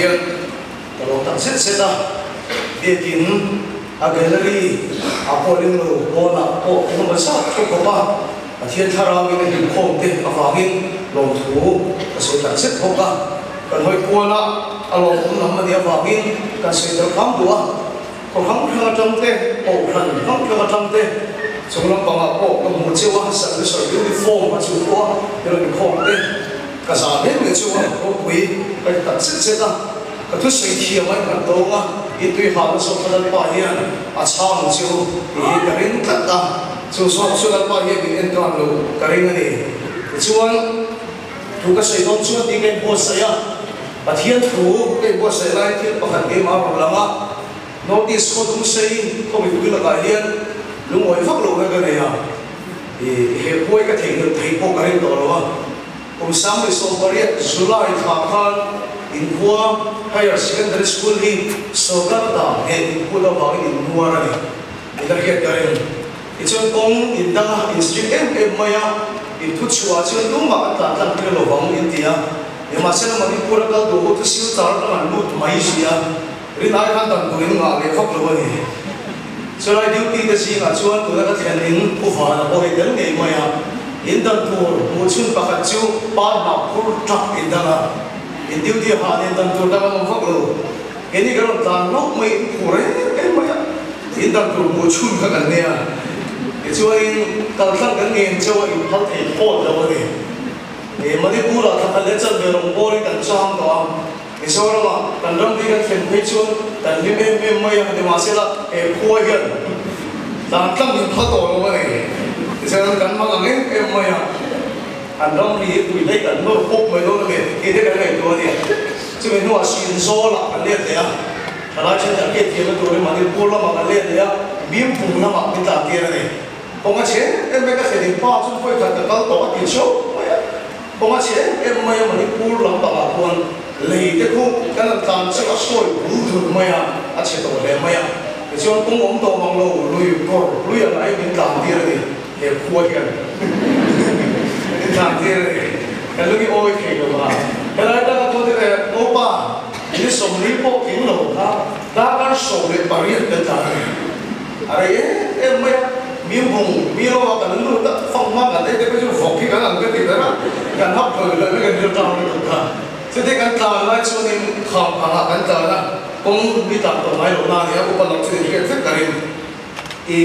hian ka lawm tak zet zet a, biakin a gallery ah pawh ling lo pawnah pawh engemaw zat thu khawp a, Pathian thlarauin a hlimkhawm te avangin lawmthu ka sawi tak zet bawk a, kan hawi kual a, a lawmawm lam a nih avangin kan sawi tel kham duh a, khaw hrang hrang atang te, kohhran hrang hrang atang te, chung lampangah pawh ka hmu cheu a, Salvation uniform a chu pawh a i rawn inkhawm te ka zah hle mai cheu a, ropui ka ti tak zet zet a, ka thusawi thiam a innghat dawng a, intui hahna zawk kha Lalpa hian a chhang cheu tih hi ka ring tlat a. Chu zawk chu Lalpa hian min en tan lo ka ring a ni. Tichuan, thu ka sawi dawn chuan tih ka inbuatsaih a, Pathian thu ka inbuatsaih laiin thil pakhat keimah a rawn lang a, Notice khaw dum sei khaw mipui lakah hian lungawi vak lo na ka nei a, i he puai ka theihnghilh theih pawh ka ring tawh lo a. Kum 2018 July thla khan inkhua Higher Secondary School hi sorkar dan heh inphut avangin innuar a ni. I la hriat ka ring. Tichuan kawng in dang a, in strict em em mai a, in thu chhuah chuan tumah kan tlan tlang tir lo vang in ti a. Nimahsela Manipur a kal duh ho chu Silchar atang an lut mai si a, rin ai khan dan tur in ngah leh vak lo a ni. Chulai duty te zingah chuan tuna ka thlen in Pu Vana pawh hi tel ngei mai a, in dan tur hmuh chhun pakhat chu pa hnah phur tap in dang a, in duty ha nen dan tur dang an awm vak lo. Keini kan rawn tlan hlauh mai in phur em em mai a, in dan tur hmuh chhun kha kan nia. Tichuanin kal tlang kan ngen chauh a inphal thei phawt lo a ni. He Manipur-ah thla khat leh chanve rawng bawlin kan chang tawh a, Mizoram-ah kan ram hi kan thlen phei chuan kan hlim em em mai a, nimahsela he khua hian tlan tlang inphal tawh lo a ni. Tichuan kan hmang ang em em mai a. An ram ri hi pui daih kan nawr pawp mai dawn a ni tih te kan ngaihtuah a ni. Chumi hnuah Sinzawl ah kan let leh a, thalai thenkhat ke thiamna turin Manipur lamah kan let leh a, Mimpung lamah min tlan tir a ni. Kawng a chhe em em mai ka thlen in pa chu vawi khat ka kal tawh a ti chauh mai a, kawng a chhe em em mai a Manipur lam pangah khuan lei te khu kan han tlan chu a sawi bul dun mai a, a chhe tawh hle mai a. Tichuan kawng awm tawh mang lo lui kawr lui ang ai min tlan tir a ni. He khua hian in tlan tir a ni. Kan lung i awi thei lo va. Helai taka thu te leh Opa ni 40 pawh tling lo kha darkar 18 kan tlan a ni. A rei em em mai a, mi bung mi lo a kan lut a, fang hma kan ei te pawh chu vawk hi kan ang ka ti ber a, kan hap hlawi hlawi mai kan rilru tang lutuk kha. Chuti kan tlan lai chuanin kham angah kan tlan a, kawng mi tlan tawh ngai lo na a ni a, upa lam chu inhriat vek ka ring. I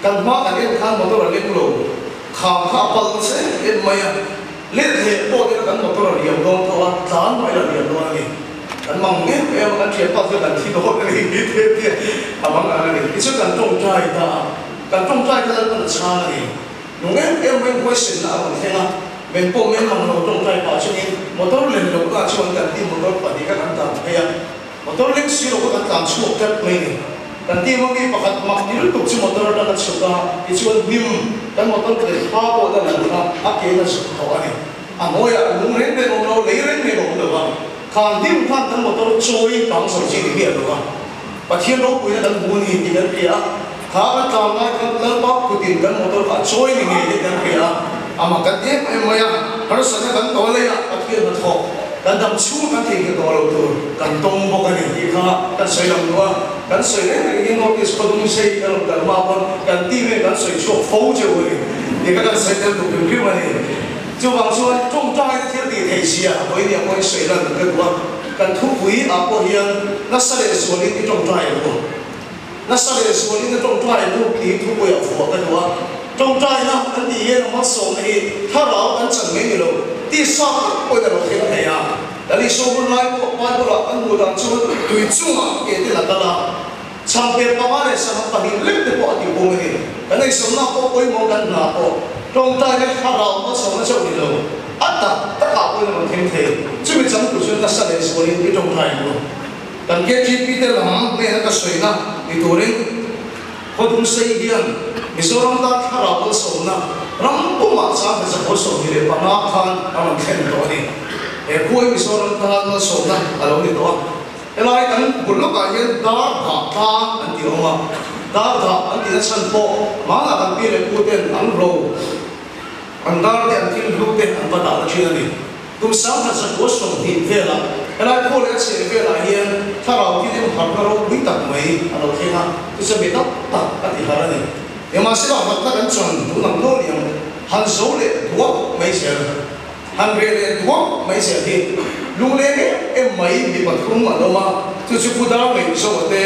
kan hma kan en khan motor a leng lo, kham kha a pal nasa em em mai a, let leh pawh te kha kan motor a liam dawn tho a, tlan mai la liam dawn a ni. Kan mang em em a, kan thianpa chu kan thi dawn a ni tih te te a mang ang a ni. Tichuan kan tawngtai ta a, kan tawngtai kha Lalpan a chhang a ni. Nung em em mai huaisenna a rawn thleng a, men pawh men mang lo tawngtai pah chungin motor len loh na chuan kan ti motor pahnih kha kan tlan phei a, Motor leng si lo kha kan tlan chhuak tlat mai ni. Kan team a mi pakhat mak ti lutuk chu motor atang a chhuk a, tichuan hnim kan motor ke thla pawh la lan kha a ke in a zuk tawh a ni. A hnuaiah lung reng reng awm lo, lei reng reng a awm lo a, kha hnim khan kan motor chawi kang zo chi ni miah lo a. Pathian ropuina kan hmu a ni tih kan hria a, kha kan tlan lai khan Lalpa kutin kan motor kha a chawi ni ngei tih kan hria a, a mak kan em em mai a, harsatna kan tawl lei a, Pathian hnathawk. Kan dam chhung kan theihnghilh tawh lo tur kan tawng bawk a ni tih kha kan sawi lang duh a, kan sawi reng reng hi North East khawdung sei kan rawn kal hma pawn kan team hian kan sawi chhuak fo cheu a ni tih kha kan sawi tel duh hrim hrim a ni. Chuvang chuan tawngtai te thil tih theih zia vawi nia pawhin sawi lan ka duh a, kan thupui ah pawh hian nasa leh zualin i tawngtai ang u, nasa leh zualin i tawngtai ang u tih thupui ah vuah ka duh a. Tawngtaina kan tih hian a malsawmna hi thlarau kan chan mai ni lo, tisa tak pawhin a lo thleng thei a. Kan Isua hun lai pawh Bible-ah kan hmuh dan chuan tui chungah ke ten a kal a, chhangpher panga leh sangha pahnih lek te pawh a ti bawm a ni. Kan eisamna pawh pawimawh kan hna pawh tawngtaina thlarau malsawmna chauh ni lo, a tak takah pawhin a rawn thleng thei. Chumi changtu chuan nasa leh zualin i tawngtai ang u. Kan KTP te lam hnena ka sawina ni turin. Khawdung sei hian Mizoram tan thlarau malsawmna ram pumah 1925 khan a rawn thlen tawh a ni. He khua hi Mizoram tan malsawmna a lo ni tawh a. Helai kan bul lawkah hian dar dah tlang an ti awm a. Dar dah an tihna chhan pawh hmanah kan pi leh pu ten an ro, an dar te an thil hlu te an va dahna thin a ni. Kum 1920 velah. Helai khua leh a chheh velah hian thlarau thilim harhna ropui tak mai a lo thleng a, chu chu mi tam tak a ti harh a ni. Nimahsela harhna kan chuan tun ang nual iang han zo leh duak mai zel, han reh leh duak mai zel hi lungleng em em mai mi pathum an awm a, chu chu Pu Darngaihzawa te,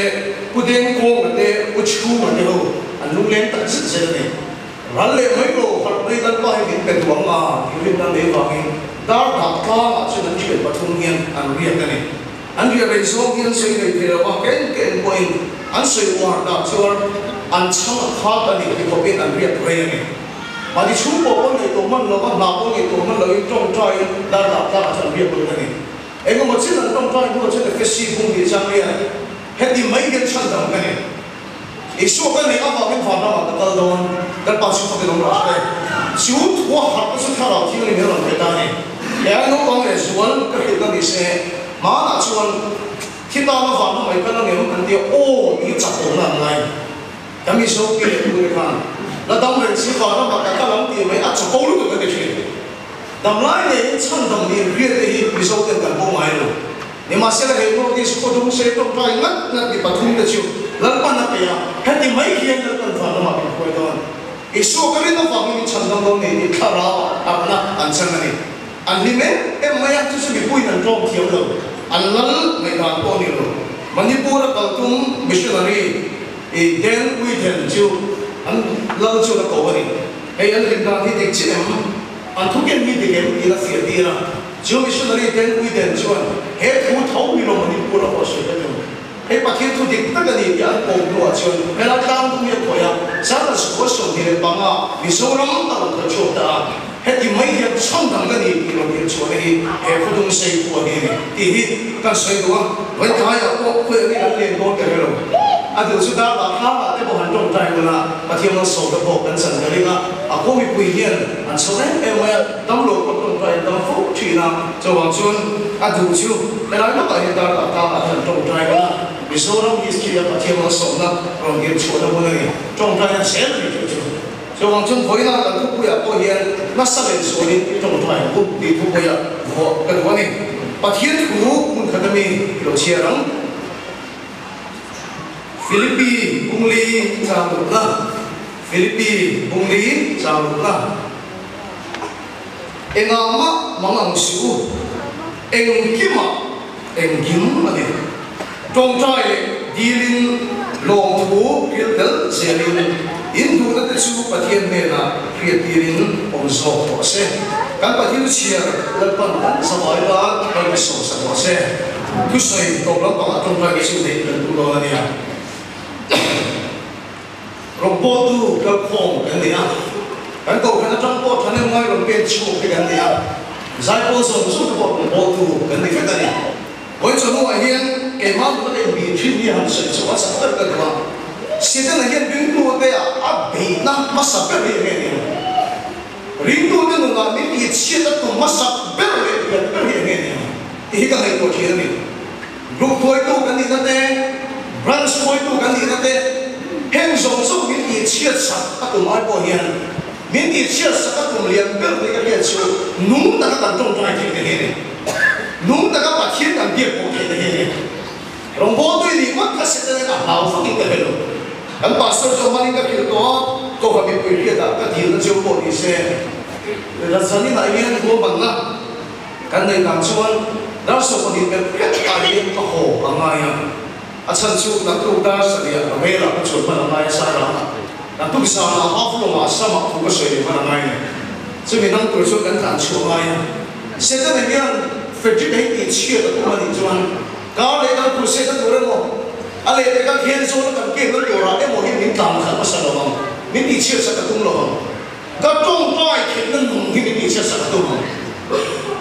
Pu Dengkawnga te, Pu Chhunga te ho an lungleng tak zet zet a ni. Ral leh mai lo, harh mai Lalpa hi min pe duh ang a tih rinna nei vangin dar dah tlangah chuan an thian pathum hian an riak a ni. An riah rei zawng hi an sawi rei thei lo a, ken ken pawhin an sawi uar dah chuan an chhang a khat a ni ti khawpin an riak rei a ni. Mahni chhung pawh pawn ngaihtuah hman lo va, hna pawh ngaihtuah hman loin tawngtaiin dar dah tlangah chuan an riak lut a ni. Engemaw chin an tawngtai hnuah chuan Efesi bung tih chang riak heti mai hian chhan dang ka ni. Isua ka neih avangin van ramah ka kal dawn, kan Pa chu fakin awm rawh se. Chu thua harhna chu Thlarau Thianghlim hi a rawn pe ta a ni. He ai naupang leh zual ka hrilh na ni se, hmanah chuan thi tana van ramah i kal angem an tia, aw mi hi chak awmna an ngai. Ka Mizo pi leh pu te khan la dam reng si van ramah ka kal ang tih mai a chapo lutuk a ti thin. Damlai neiin chhandam nih riat te hi Mizo ten kan bo ngai lo. Nimahsela hei notice khaw dung sei tawngtai ngat ngat mi pathum te chu Lalpan a pe a, heti mai hian Lalpan van lamah min hruai dawn. Isua ka rin avangin min chhan dam dawn nei tih thlarau ah harhna an chang a ni. An hlim em em mai a, chu chu mipuiin an tlawm thiam lo, an lal ngaihdan pawh a ni lo. Manipur a kal tum missionary i Dan Uithen chu an lal chuan a ko a ni. Hei an hlim dan hi dik chiah em? An thuken hi dik em? Tiin a fiah tir a. Chu missionary ten Uiden chuan he thu tho hi lawm an inpur a pawh sawi vek lo. Hei Pathian thu dik tak a ni tih an pawm hnuah chuan helai tlang dung hi a khawih a, Sangha Sukua 25 Mizoram a rawn thaw chhuak ta a, heti mai hian chhan dang ka ni tih rawn irhchhuahna hi he khawdung sei khua hi a ni tih hi kan sawi duh a, Vaitlaiah pawh khawi angin an len dawn ka hre lo. A duh chu dar lah thlangah te pawh han tawngtai ula, Pathian malsawmna pawh kan chan ka ring a, a khaw mipui hian an chho em em mai a. Dam lo pawh tawngtai an dam fo thin a, chuvang chuan a duh chu helai lawkah hian dar lah tlangah hian an tawngtai dawn a, Mizoram history a Pathian malsawmna rawn vir chhuahna hmun a ni, tawngtaina zel a ni tih chu. Chuvang chuan vawiina kan thupuiah pawh hian nasa leh zualin i tawngtai ang u tih thupuiah vuah ka duh a ni. Pathian thu hmun khat ami i lo chhiar ang. Philippi bungli chang rukna Philippi bungli chang rukna. Engah mah mang ang suh u, engkimah engkim a ni. Tawngtai leh dilin lawmthu ril tel zelin in duhna te chu Pathian hnenah hriattirin awm zawk rawh se. Kan Pathian chhiar Lalpan kan zavai tan kan mi sawmsak rawh se. Thusawi tawp lampangah tawngtai te chu neih kan duh dawn a nia. Rawngbawltu kalkhawm kan ni a, kan kohhran atang pawh thahnem ngai rawn pen chhuak te kan ni a, zaipawl zawng zawng te pawh rawngbawltu kan ni vek a ni. Vawi chawhnuah hian keimah nuna ka inbih thin hi han sawi chhuah a chak ber ka duh a, Setana hian ringtute ah a beihna hmasa ber hi enge ni ang? Ringtute nunah min tihchhiat a tum hmasa ber leh lian ber hi enge ni ang? Tih hi ka ngaihtuah thin a ni. Group hruaitu kan nihna te, Branch hruaitu kan nihna te, heng zawng zawng min tihchhiat sak a tum ai pawh hian min tihchhiat sak a tum lian ber ni ka hriat chu nung taka kan tawngtai theih te hi a ni. Nung taka Pathian kan biak pawh theih te hi a ni. Rawngbawltui nih ngawt kha Setanin a hlau fakin ka hre lo. Kan Pastor chu a hmanin ka hrilh tawh a, Kohhran mipui hriatah ka dilna cheu pawh ni se, Razanina hian ruahmanna Kan neih dan chuan dar 20 per phet ah hian ka haw a ngai a, a chhan chu naktuk dar 7 ah rel ah ka chuan hman a ngai a Sairang ah naktuk zan ah Haflong ah Assam ah thu ka sawi leh hman a ngai nen chumi dang tur chuan kan tlan chhuah a ngai a. Setana hian Frederick a hi tih chhiat a tum a nih chuan kar leh kan crusade a tur emaw a leh pek a khen zawn a kan kek na tur ah emaw hi min tlan khalh hmasa lo ang, min tih chhiat sak a tum lo ang. Ka tawngtai theihna nung hi min tihchhiat sak a tum ang.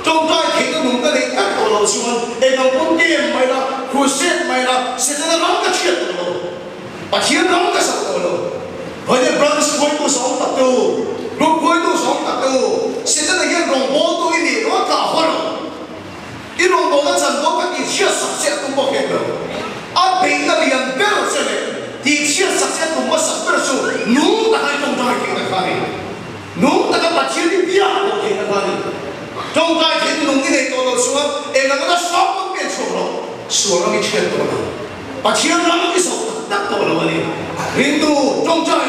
Tawngtai theihna nung ka neih tak tawh loh chuan eng ang pawn game mai la, crusade mai la, Setana ram ka chhiat tawh lo. Pathian ram ka sak tawh lo. Vawiin branch hruaitu zawng tak te u, group hruaitu zawng tak te u, Setana hian rawngbawltu i nih ruat lah haw lo. I rawngbawlna chanvo ka tihchhiat sak che a tum bawk hek lo. A beihna lian ber che leh tihchhiat sak che a tum hmasak ber chu nung taka i tawngtai theihna kha a ni. Nung taka Pathian i biak pawh theihna kha a ni. Tawngtai theihna nung i nei tawh lo chuan eng anga nasa pawn pen Sual ram i thiat tawh lo. Pathian ram i zawh tak tak tawh lo a ni. Rintu tawngtai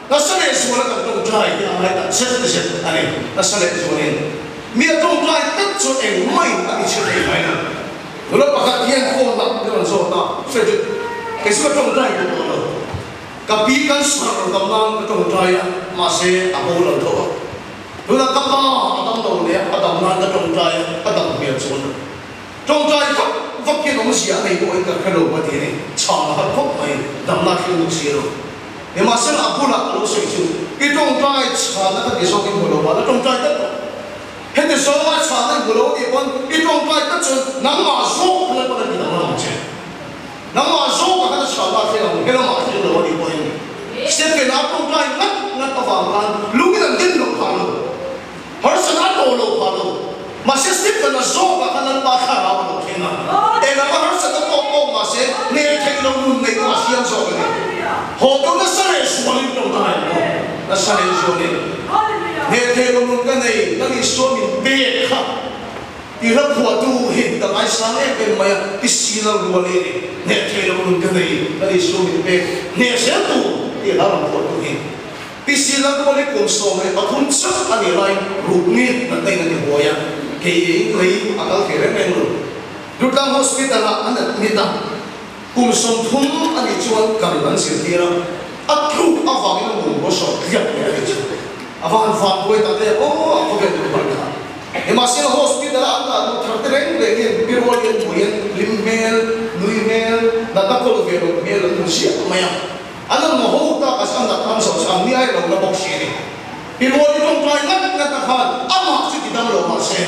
nasa leh zuala kan tawngtai hi a ngai tak zet zet a ni. Nasa leh zualin mi a tawngtai tlat chuan engmah in a ti chhe thei ngai lo. Nula pakhat hian phone ah min rawn zawt a, Frederick, kei chu ka tawngtai duh tawh lo. Ka pi cancer dam nan ka tawngtai a, mahse a bo lo tho a. Tunah ka pa a dam lo leh a dam nan ka tawngtai a, a dam hmel chuan lo. Tawngtai vak vak hian awmzia a nei pawhin ka hre lo ka ti a ni. Chhang a har khawp mai, damna a thil bawk si lo. Nimahsela a bulah a lo sawi chu, I tawngtai chhanna ka ti zawk i hmu lo a, la tawngtai tlat rawh. Heti zawnga chhanna i hmu lo tih pawn i tawngtai tlat chuan nangmah zawk kha Lalpan a ti danglam ang che. Nangmah zawk a khan a chhanna a thleng ang, helamah a thleng lo a nih pawhin Stephen a tawngtai ngat ngat avang khan lungin an din loh phah lo. Harsat a tawh lo phah lo. Mahse Stephen a zawk ah khan Lalpa thlarau a lo thleng a. Engah a harsat a tawk tawk mahse hmel theih lo nun neih pawh a siam zawk a ni. Haw deuh nasa leh zualin tawngtai ang aw. Nasa leh zualin. Hmel theih lo nun ka nei, ka Isua min pek kha. Ti hla phuahtu hi ka ngaisang em em mai a, i si lo rual i ni. Hmel theih lo nun ka nei, ka Isua min pek. Hneh zel tur ti hla rawn phuahtu hi. PC Lalruali kum 13 chauh a nih laiin rukni natna in a ti huai a, kei in lei a kal thei reng reng lo. Durtlang Hospital ah an admit a, kum 30 a nih chuan kal an zirtir a, a tluk avangin a mum haw sawt tliak mai a nih chu. A va han van buai tak em aw a khawvel tur hman kha. Nimahsela Hospital ah an dah duh thar te reng reng hian pi ruali an hmuh hian hlim hmel, nui hmel, natna kawl ve loh hmel an hmu ziah mai a. An rawn maw ho tak a san tak an zawh chu an ni ai lo na bawk si a ni. Pi Ruali tawngtai ngat ngat a khan amah chu ti dam lo mah se,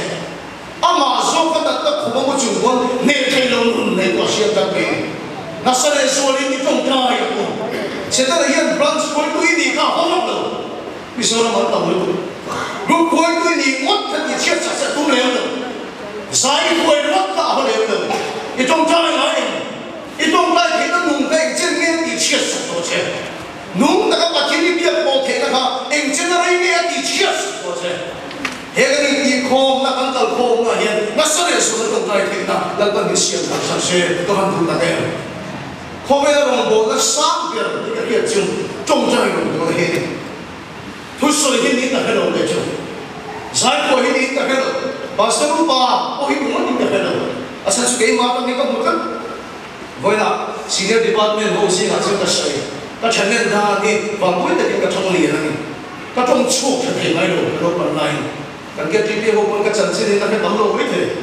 amah zawk a dat tak khum a mu chung pawn hneh thei lo nun nei pawh a hriat tak mai a ni. Nasa leh zualin i tawngtai a pu. Setana hian branch khuaitu i nih kha a haw ngawt lo. Mizoram an tam lutuk. Group khuaitu i nih ngawt kha tih chhiat sak sak tum lem lo. Zai khuai ringawt kha a haw lem lo. I tawngtai ngai em? I tawngtai theihna nung kha eng chen nge tih chhiat sak tawh che? Nung taka Pathian i biak pawh theihna kha eng chen a rei nge a tih chhiat sak tawh che? He kan intihkhawmna, kan kalkhawmna hian nasa leh sualna tawngtai theihna Lalpan min siam thar sak se ka van duh tak em? Khawvela rawngbawlna sang ber hi ka hriat chu tawngtai rawngbawlna hi a ni. Thusawi hi niin ka hre lo leh chu. Zaipua hi niin ka hre lo. Pastor upa pawh hi ringawt in ka hre lo. A chhan chu keimah atang hi ka hmu tlat. Vawiinah Senior Department ho zingah chuan ka sawi. Ka channel dan hi vangpui takin ka thang lian a ni. Ka tawng chhuak tha thei ngai lo ka naupang laiin. Kan KTP ho pawn ka chanchin in ka hre tam lo mai thei.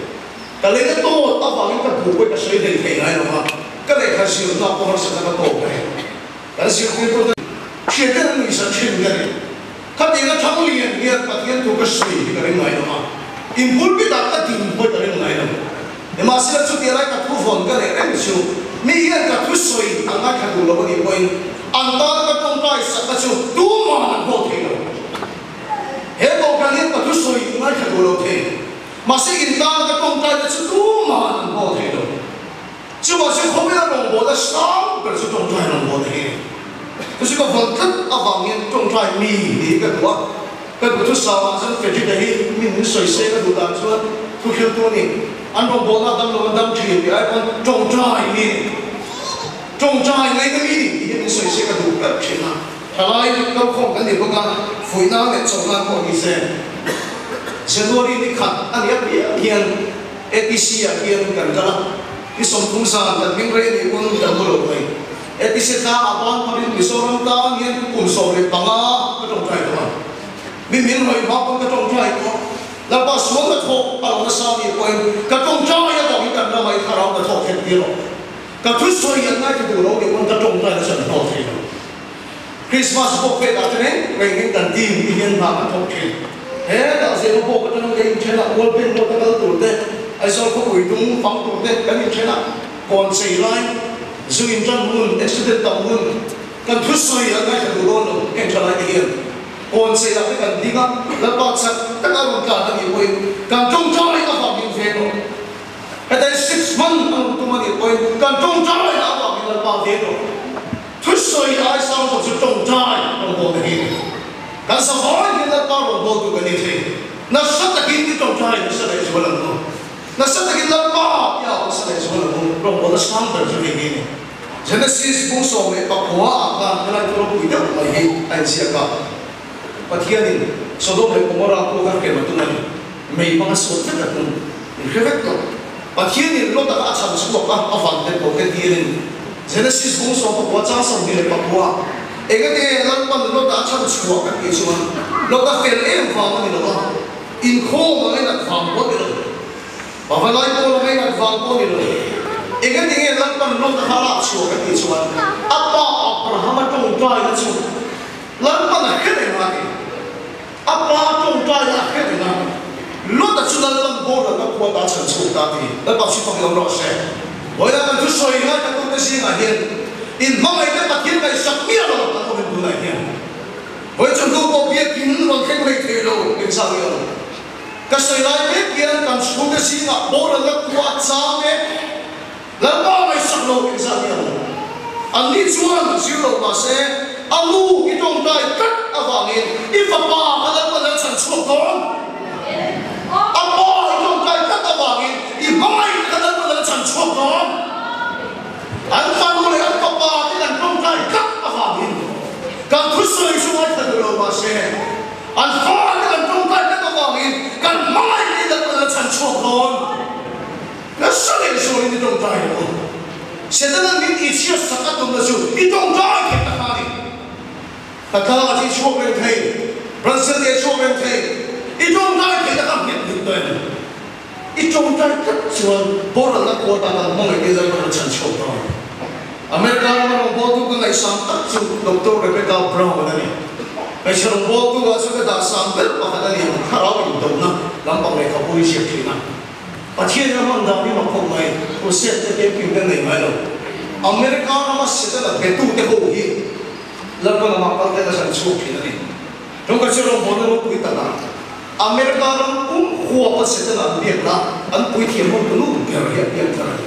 Ka lei na tawt avangin ka duh pawhin ka sawi hlei thei ngai lo va. Ka lehkha zirna pawh harsatna ka tawk reng. Kan zirtirtu te hriat deuh nuih san thin ka ni. Khatiang a thang lian hian Pathian thu ka sawi hi ka ring ngai lo a, in pulpit ah ka din pawh ka ring ngai lo. Nimahsela chutia lai ka thu vawn ka neih reng chu mi hian ka thu sawi an ngaithla duh lo a nih pawhin an tana ka tawngtai sakna chu tuman an hlawh thei lo. He kohhran hian ka thu sawi ngaithla duh lo thei mahse in tana ka tawngtai te chu tuman an hlawh thei lo. Chuvang chu khawvela rawngbawlna sang ber chu tawngtai rawngbawlna hi a ni. Chu chu ka vawn tlat avangin tawngtai mi niin ka duh a. Ka duh thusangah chuan Frederick-a hi min min sawi se ka duh dan chuan thu hriltu a ni. An rawngbawlna a dam lo an dam thin tih ai pawn tawngtai mi a ni. Tawngtai ngaina mi ni tih hi min sawi se ka duh ber thin a. Thalai kalkhawm kan ni bawk a, fuihna leh chawlhna pawh ni se. January ni khat a ni apiang hian ATC ah hian kan kal a, ni 30 zan kan hming rei a nih pawn kan mu lo mai. ATC tlangah ban pharin Mizoram tan hian kum 15 ka tawngtai tawh a, mi min rawih hma pawn ka tawngtai tawh. Lalpa sual ka thawk a lo nasa nih pawhin ka tawngtai avangin kan ramah i thlarau ka thawk kher tir rawh. Ka thusawi an ngaithla duh lo nih pawn ka tawngtai nasa an hlawk thei lo. Christmas pawh pek ah te reng rengin kan team hi hian hna kan thawk thin. He dah zema pawh ka tang ka inthen a, World Bank Road a kal tur te, Aizawl khawpui dung fang tur te kan inthen a, kawn chei lai, zu in tan hun, accident tam hun, kan thusawi an ngaithla duh dawn lo heng tha lai te hian kawn chei ah te kan ding a, Lalpa chak tak a rawn tlan a nih pawhin kan tawngtai avangin veng rawh. Heta hi 6 month a rawn tum a nih pawhin kan tawngtai avangin Lalpa veng rawh. Thusawi ai sang zawk chu tawngtai rawngbawlna hi a ni. Kan savai hian Lalpa rawngbawltu kan ni thei. Nasa takin i tawngtai nasa leh zual ang u. Nasa takin Lalpa i au nasa leh zual ang u. Rawngbawlna sang ber chu hei hi a ni. Genesis bung 19 ah khan helai thu ropui deuh mai hi a inziak a. Pathianin Sodom leh Gomorrah pawh kha hrem a tum a ni. Mei hmanga suat vek a tum. In hre vek lo. Pathianin Lota kha a chhan chhuak a, a van te pawh te tirin Genesis bung 19 chang 29 Engati nge Lalpan Lota a chhan chhuah kan tih chuan Lota fel em vang a ni lo a, inkhawm a ngainat vang pawh a ni lo. Pavalai pawl a ngainat vang pawh a ni lo. Engati nge Lalpan Lota kha lak chhuah kan tih chuan a pa Abrahama tawngtaina chu Lalpan a hre reng a ti. A pa tawngtaina a hre reng a, Lota chu Lalpan boralna khua ta chhan chhuak ta ti. Lalpa chu fak lo rawh se. Vawilah kan thusawi ngaithlatute zingah hian inhmangaihte Pathian ngaihsak miah lo kan awm em tunah hian. Vawi chu hnu pawh biakin rawn thleng rei thei lo engzah nge awm? Ka sawi lai mek hian kan chhungte zingah boralna khua a chang mek. Lalpa ngaihsak lo engzah nge awm? Anni chuan zir lo mah se, a nu i tawngtai tlat avangin i fapa ka Lalpa lal chhan chhuak dawn. A pa i tawngtai tlat avangin i hmangaih ka Lalpa lal chhan chhuak dawn. An fanu leh an fapa te kan tawngtai tlat avangin kan thusawi chu ngaithla duh lo mah se, an fate kan tawngtai tlat avangin kan hmangaih i Lalpa lal chhan chhuak dawn. Nasa leh zualin i tawngtai lo ang. Setana min tihchhiat sak a tumna chu i tawngtai theih tak a ni. Ka tlang a thi chhuak reng thei, Brazil te a chhuak reng thei, i tawngtai theih tak a nghet lut tawh em? I tawngtai tlat chuan boralna khua tan an hmangaih te Lalpan a chhan chhuak dawn. America rama rawngbawltu ka ngaihsang tak chu Doctor Rebecca Brown a ni. Hmeichhe rawngbawltu ah chuan ka dahsang ber pakhat a ni ang, thlarau indohna lampang lehkhabu hi ziak thin a. Pathian a hman dan hi mak khawp mai, crusade te camping te nei ngai lo. America rama Setana betute ho hi Lalpa lamah kal te la zan chhuak thin a ni. Tawngka chu rawngbawlna ropui tak a, America ram pum huapa Setana an biakna an puithiam ho tunu ber hi a pian thar a ni.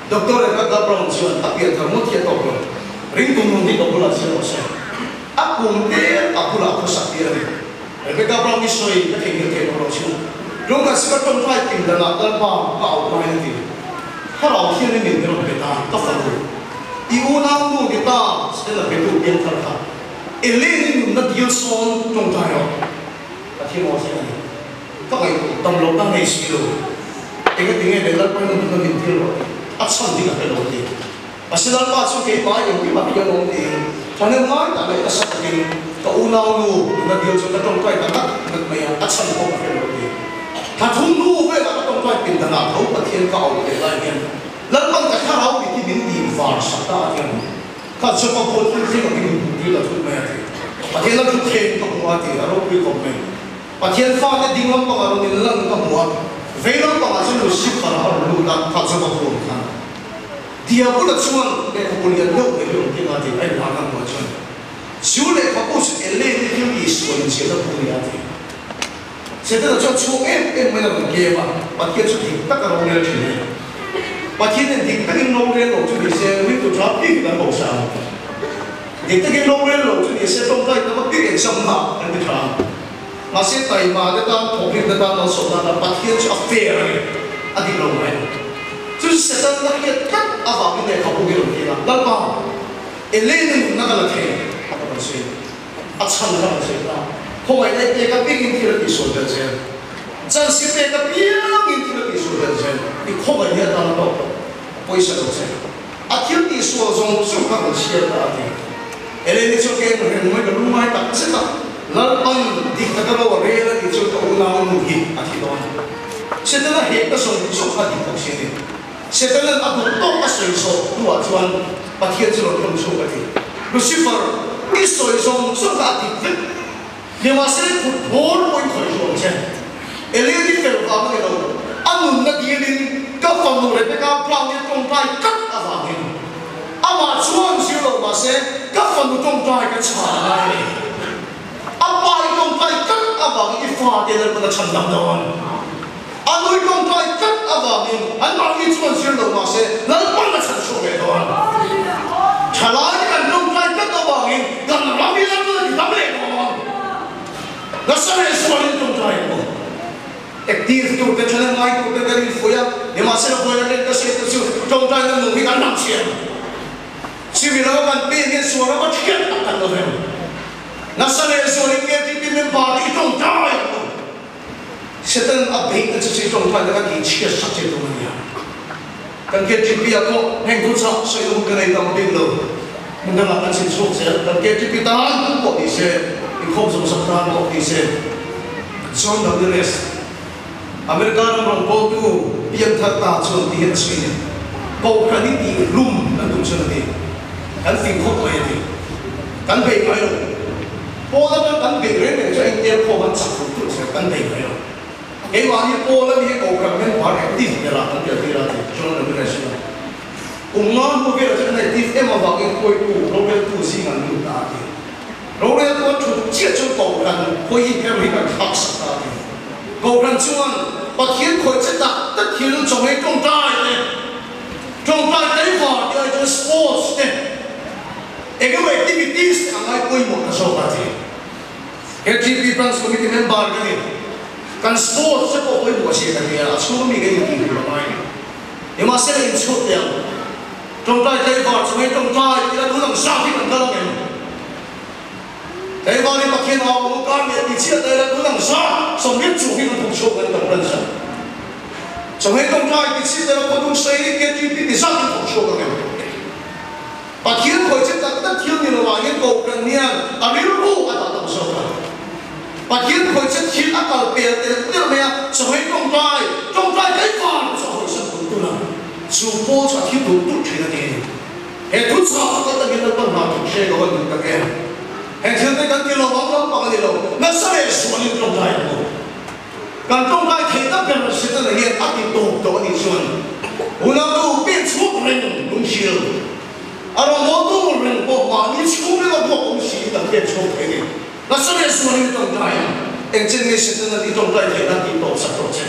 Doctor Rebecca Brown chuan a pian thar ngawt hi a tawk lo. Ringtu nun hi ka bulah zir rawh se. A kum te a bulah khawsak tir a ni. Rebecca Brown hi sawi ka theihnghilh theih loh chu Lungkan Sikar tawngtai tim danah Lalpa ka auh laiin a ti. Thlarau thian in min rawn pe ta, ka fanu. I unau nu ni ta, Stella petu piangthar kha. Elaine i nunna dil sawn tawngtai rawh. Pathian aw hian a ni. Ka ngaihtuah dam loh na ngei si lo. Engati nge le Lalpa i nunna min dil rawh tih a chhan hi ka hre lo a ti. Mahse Lalpa chu keimah engkim a piang awm tiin thahnem ngai tak leh nasa takin ka unau nu nuna dil chu ka tawngtai ta ngat ngat mai a, a chhan pawh ka hre lo ti. Thla thum hnu velah ka tawngtai pin danah tho Pathian ka auh leh lai hian Lalpan ka thlarau mit hi min dim var sak ta a ti ang. Kha Jopa pawh thil thleng angin min hmuh tir ta thut mai a ti. Pathian a thu thleng ka hmu a ti, a ropui khawp mai. Pathian fate ding lampangah rawn inlan ka hmu a, vei lampangah chuan Lucifer a rawn lut a, kha Jopa pawh khan. Diabula chuan lehkhabu lian deuh mai hi rawn keng a ti, a inhlan a hmuh chuan chu lehkhabu chu Elaine te thil tihsual inziahna bu a ni a ti. Setana chuan chhuak em em mai a rawn kem a, Pathian chu dik taka rorel thin a ni. Pathianin dik takin rorel lo chu ni se ringtu tha bik kan bo sa ang. Dik takin rorel lo chu ni se tawngtai tam a bik exam na kan ti tha ang. Mahse taima te tan thawhrim te tan malsawmna tan Pathian chu a fair a ni, a dik lo mai. Chu chu Satan a hriat tlat avangin lehkhabu hi a rawn keng a, Lalpa, Elaine-i nunna ka la thei a ka rawn sawi a, a chhan ka rawn sawi ta. Khawngaihna i pek apiangin thil a tihsual belh zel. Chance i pek apiangin thil a tihsual belh zel. I khawngaih hi a tan a tawk tawh, a pawisa lo che. A thil tihsual zawng chu ka rawn chhiar ta a ti. Eleni chu ka en reng mai, ka lungngai tak zet a, Lalpan dik taka ro a rel a tih chu ka unau nu hi a thi dawn. Setana hekna zawng chu kha dik bawk si a ni. Setanan a duh tawk a sawi zawh hnuah chuan Pathian chu rawn hlawm chhuak a ti. Lucifer, i sawi zawng chu kha a dik vek. Nimahsela i kut bawr pawh i khawih hlawm che. Eleni fel vang a ni lo, a nunna dilin ka fanu Rebecca Brown hi a tawngtai tlat avangin amah chuan zir lo mahse ka fanu tawngtai ka chhan a ngai a ni. A pa i tawngtai tlat avangin i fate Lalpan a chhan dam dawn. A nui tawngtai tlat avangin anmahni chuan zir lo mahse Lalpan a chhan chhuak leh dawn. Thalai te kan tawngtai tlat avangin kan ram hi Lalpan a ti dam leh dawn. Nasa leh zualin tawngtai ang u. Active tur te, thlan ngai tur te kan infuih a, nimahsela buaina nen ka hriat te chu tawngtai. na nung hi kan ram chian. Chumi lo kan pen hian sual a va thiat tak tak lo vem. Nasa leh zualin KTP member te i tawngtai ang u. Satan a beihna chu chu i tawngtai na ka tih chhiat sak che tum a nia. Kan KTP ah pawh heng thu chah sawi hun ka nei tam bik lo. Hmun dangah kan chhin chhuak zel. Kan KTP tan pawh ni se, inkhawm zawng zawng tan pawh ni se. John Ramirez, America ram rawngbawltu piangthar ta chuan ti hian a sawi a ni. Kohhran i tih hlum kan tum chuan a ti. Kan fing khawp mai a ti. Kan bei ngai lo. Paul atang kan beih reng reng chu a intel khawm an chak duh duh zel kan bei ngai lo. Keimahni Paul a ni Kohhran member active berah kan tel tir a ti John Ramirez chuan. Kum nga hnu velah chuan an active em avangin hruaitu roreltu zingah an lut ta a ti. Roreltu an thut chiah chuan Kohhran hawi her hi kan thlak sak ta a ti. Kohhran chuan Pathian khawih che tak tak thil chawngei tawngtai te, tawngtai tleivar te ai chuan sports te, Eng emaw activities te a ngai pawimawh ta zawk a ti. KTP Branch Committee member ka ni. Kan sports te pawh pawimawh zia ka nia, a chhung ami kan intih tur a ngai ni. Nimahsela inchhuak teh ang. Tawngtai tlaivar chungin tawngtai tih a tun ang zat hi kan kal ang em? Tlaivar hi Pathian au ang kar leh ti chiah ta ila tun ang zat 80 chung hi kan thawk chhuak ang kan branch ah. Chungin tawngtai ti chiah ta ila khawdung sei KTP ti zat kan thawk chhuak ang em? Pathian khawi che tak tak thil ni lovah hian Kohhran hian a rilru a dah tam zawk a. Pathian khawi che thil a kal pel tel tel mai a, chawhei tawngtai, tawngtai tleivar chu a hawisan tul tul a, chu pawl chu a thi tul tul thin a ti a ni. He thu chah kal takin Lalpan hna thawk hre lo a ni tak em? Heng thil te kan ti lo vang lampang a ni lo, nasa leh sualin tawngtai ang u. Kan tawngtai theih tak ber Setana hian a ti tawp tawh a nih chuan unautu pen chhuak reng lungchil a rawngbawltu reng pawh mahni chhungril a buak awm si kan pen chhuak thei a ni. Nasa leh zualin i tawngtai a, engchen nge Setana i tawngtai theih nan tih tawp sak tawh che.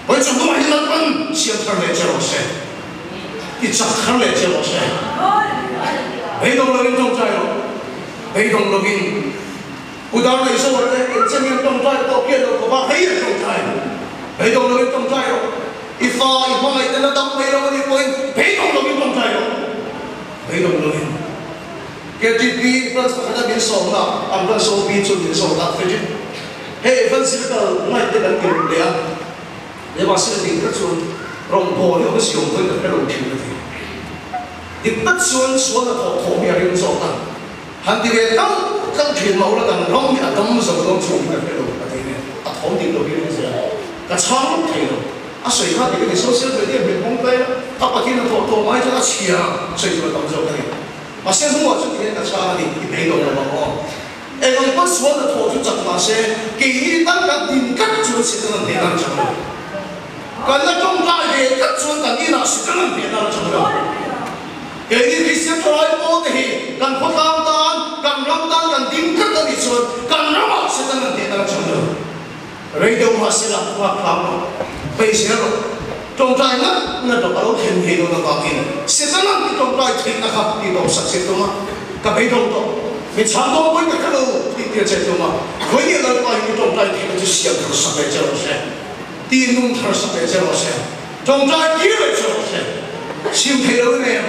Hawi chu hnuah hi Lalpan siam thar leh che rawh se, i chak thar leh che rawh se. Beidawng lovin tawngtai rawh, beidawng lovin. Pu Darlei Zoar te eng chen hian tawngtai pawh pian lo khawp a, hei an tawngtai. Beidawng lovin tawngtai rawh. I fa i hmangaih ten a dam mai lo a nih pawhin beidawng lovin tawngtai rawh. Beidawng lovin. KTP branch pakhat a min sawmna an branch OP chu min zawt a, Frederick, hei evangelical night te kan ti ruk leh a, Nimahsela dik tak chuan rawngbâwl hi awmzia awm pawhin ka hre lo thin a ti. Dik tak chuan sual hnathawh thawh hi a ring zawk a. Han ti ve tlang tlang thin mah ula kan ram hi a dam zo dawn chu ka hre lo a ti nen a tho dik lo hi ring zel ka chhang lawk thei lo a sawi kha dik a ni social media hmel hmawng ta ila a pathian a thawh tawh mai chuan a chhia sawi tur a tam zawk a ni mahse hnuah chu tihian ka chhang a ni i beidawng lo ang aw eng ang pawn sual na thawh chu chak mahse keini tan kan din tlat chuan Satan an hnehna a chang lo kan la tawngtai ve tlat chuan kan inah Satan an hnehna a chang lo. Keini Kristian thalai pawl te hi kan khawtlang tan, kan ram tan kan ding tlat a nih chuan kan ramah Satan an hnehna a chang lo. Rei deuh mah sela nghak hram rawh, bei zel rawh. Tawngtai ngat ngat rawh a lo thlen thei dawn avangin Satan an ti tawngtai theihna kha tih tawp sak che tum a, ka beidawng tawh, mi chhang dawn pawi ka hre lo tih tir che tum a, Khawinih Lalpa hi mi tawngtai theihna chu siam thar sak leh che rawh se, ti nung thar sak leh che rawh se. Tawngtai tir leh chu rawh se. Chhim thei lo in em?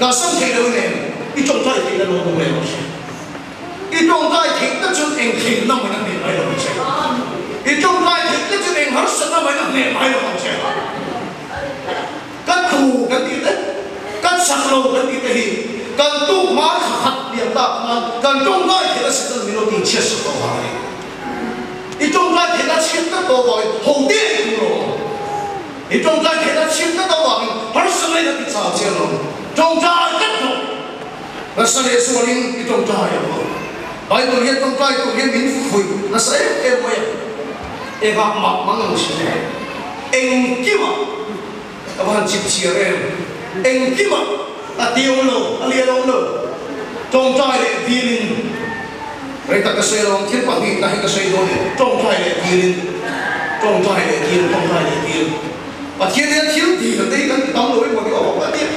Kalsan thei lo in em? I tawngtai theihna lo hmu leh rawh se. I tawngtai theihna chuan eng theihna mai a hneh mai lo ang che. I tawngtai theihna chuan eng harsatna mai a hneh mai lo ang che. Ka tu kan tih te, ka chak lo kan tih te hi kan tuk hma thla khat liam tak khan kan tawngtai theihna Satan min lo tihchhiat sak tawh vang a ni. I tawngtai theihna chhiat tak tawh vangin ho te i hmu lo ang. I tawngtai theihna chhiat tak tawh vangin harsatna in a ti chau chiang lo. Tawngtai tlat rawh. Nasa leh zualin i tawngtai ang aw. Bible hian tawngtai tur hian min fuih nasa em em mai a. Engah mah mang ang thin e. Engkimah ka va han chip chiar em. Engkimah a ti awm lo, a lian awm lo. Tawngtai leh dilin. Rei tak ka sawi lo ang, thil pahnihna hi ka sawi dawn e, tawngtai leh dilin, tawngtai leh dil, tawngtai leh dil. Pathian hian thil dil te hi kan ti tam lo emaw ni awm a nia.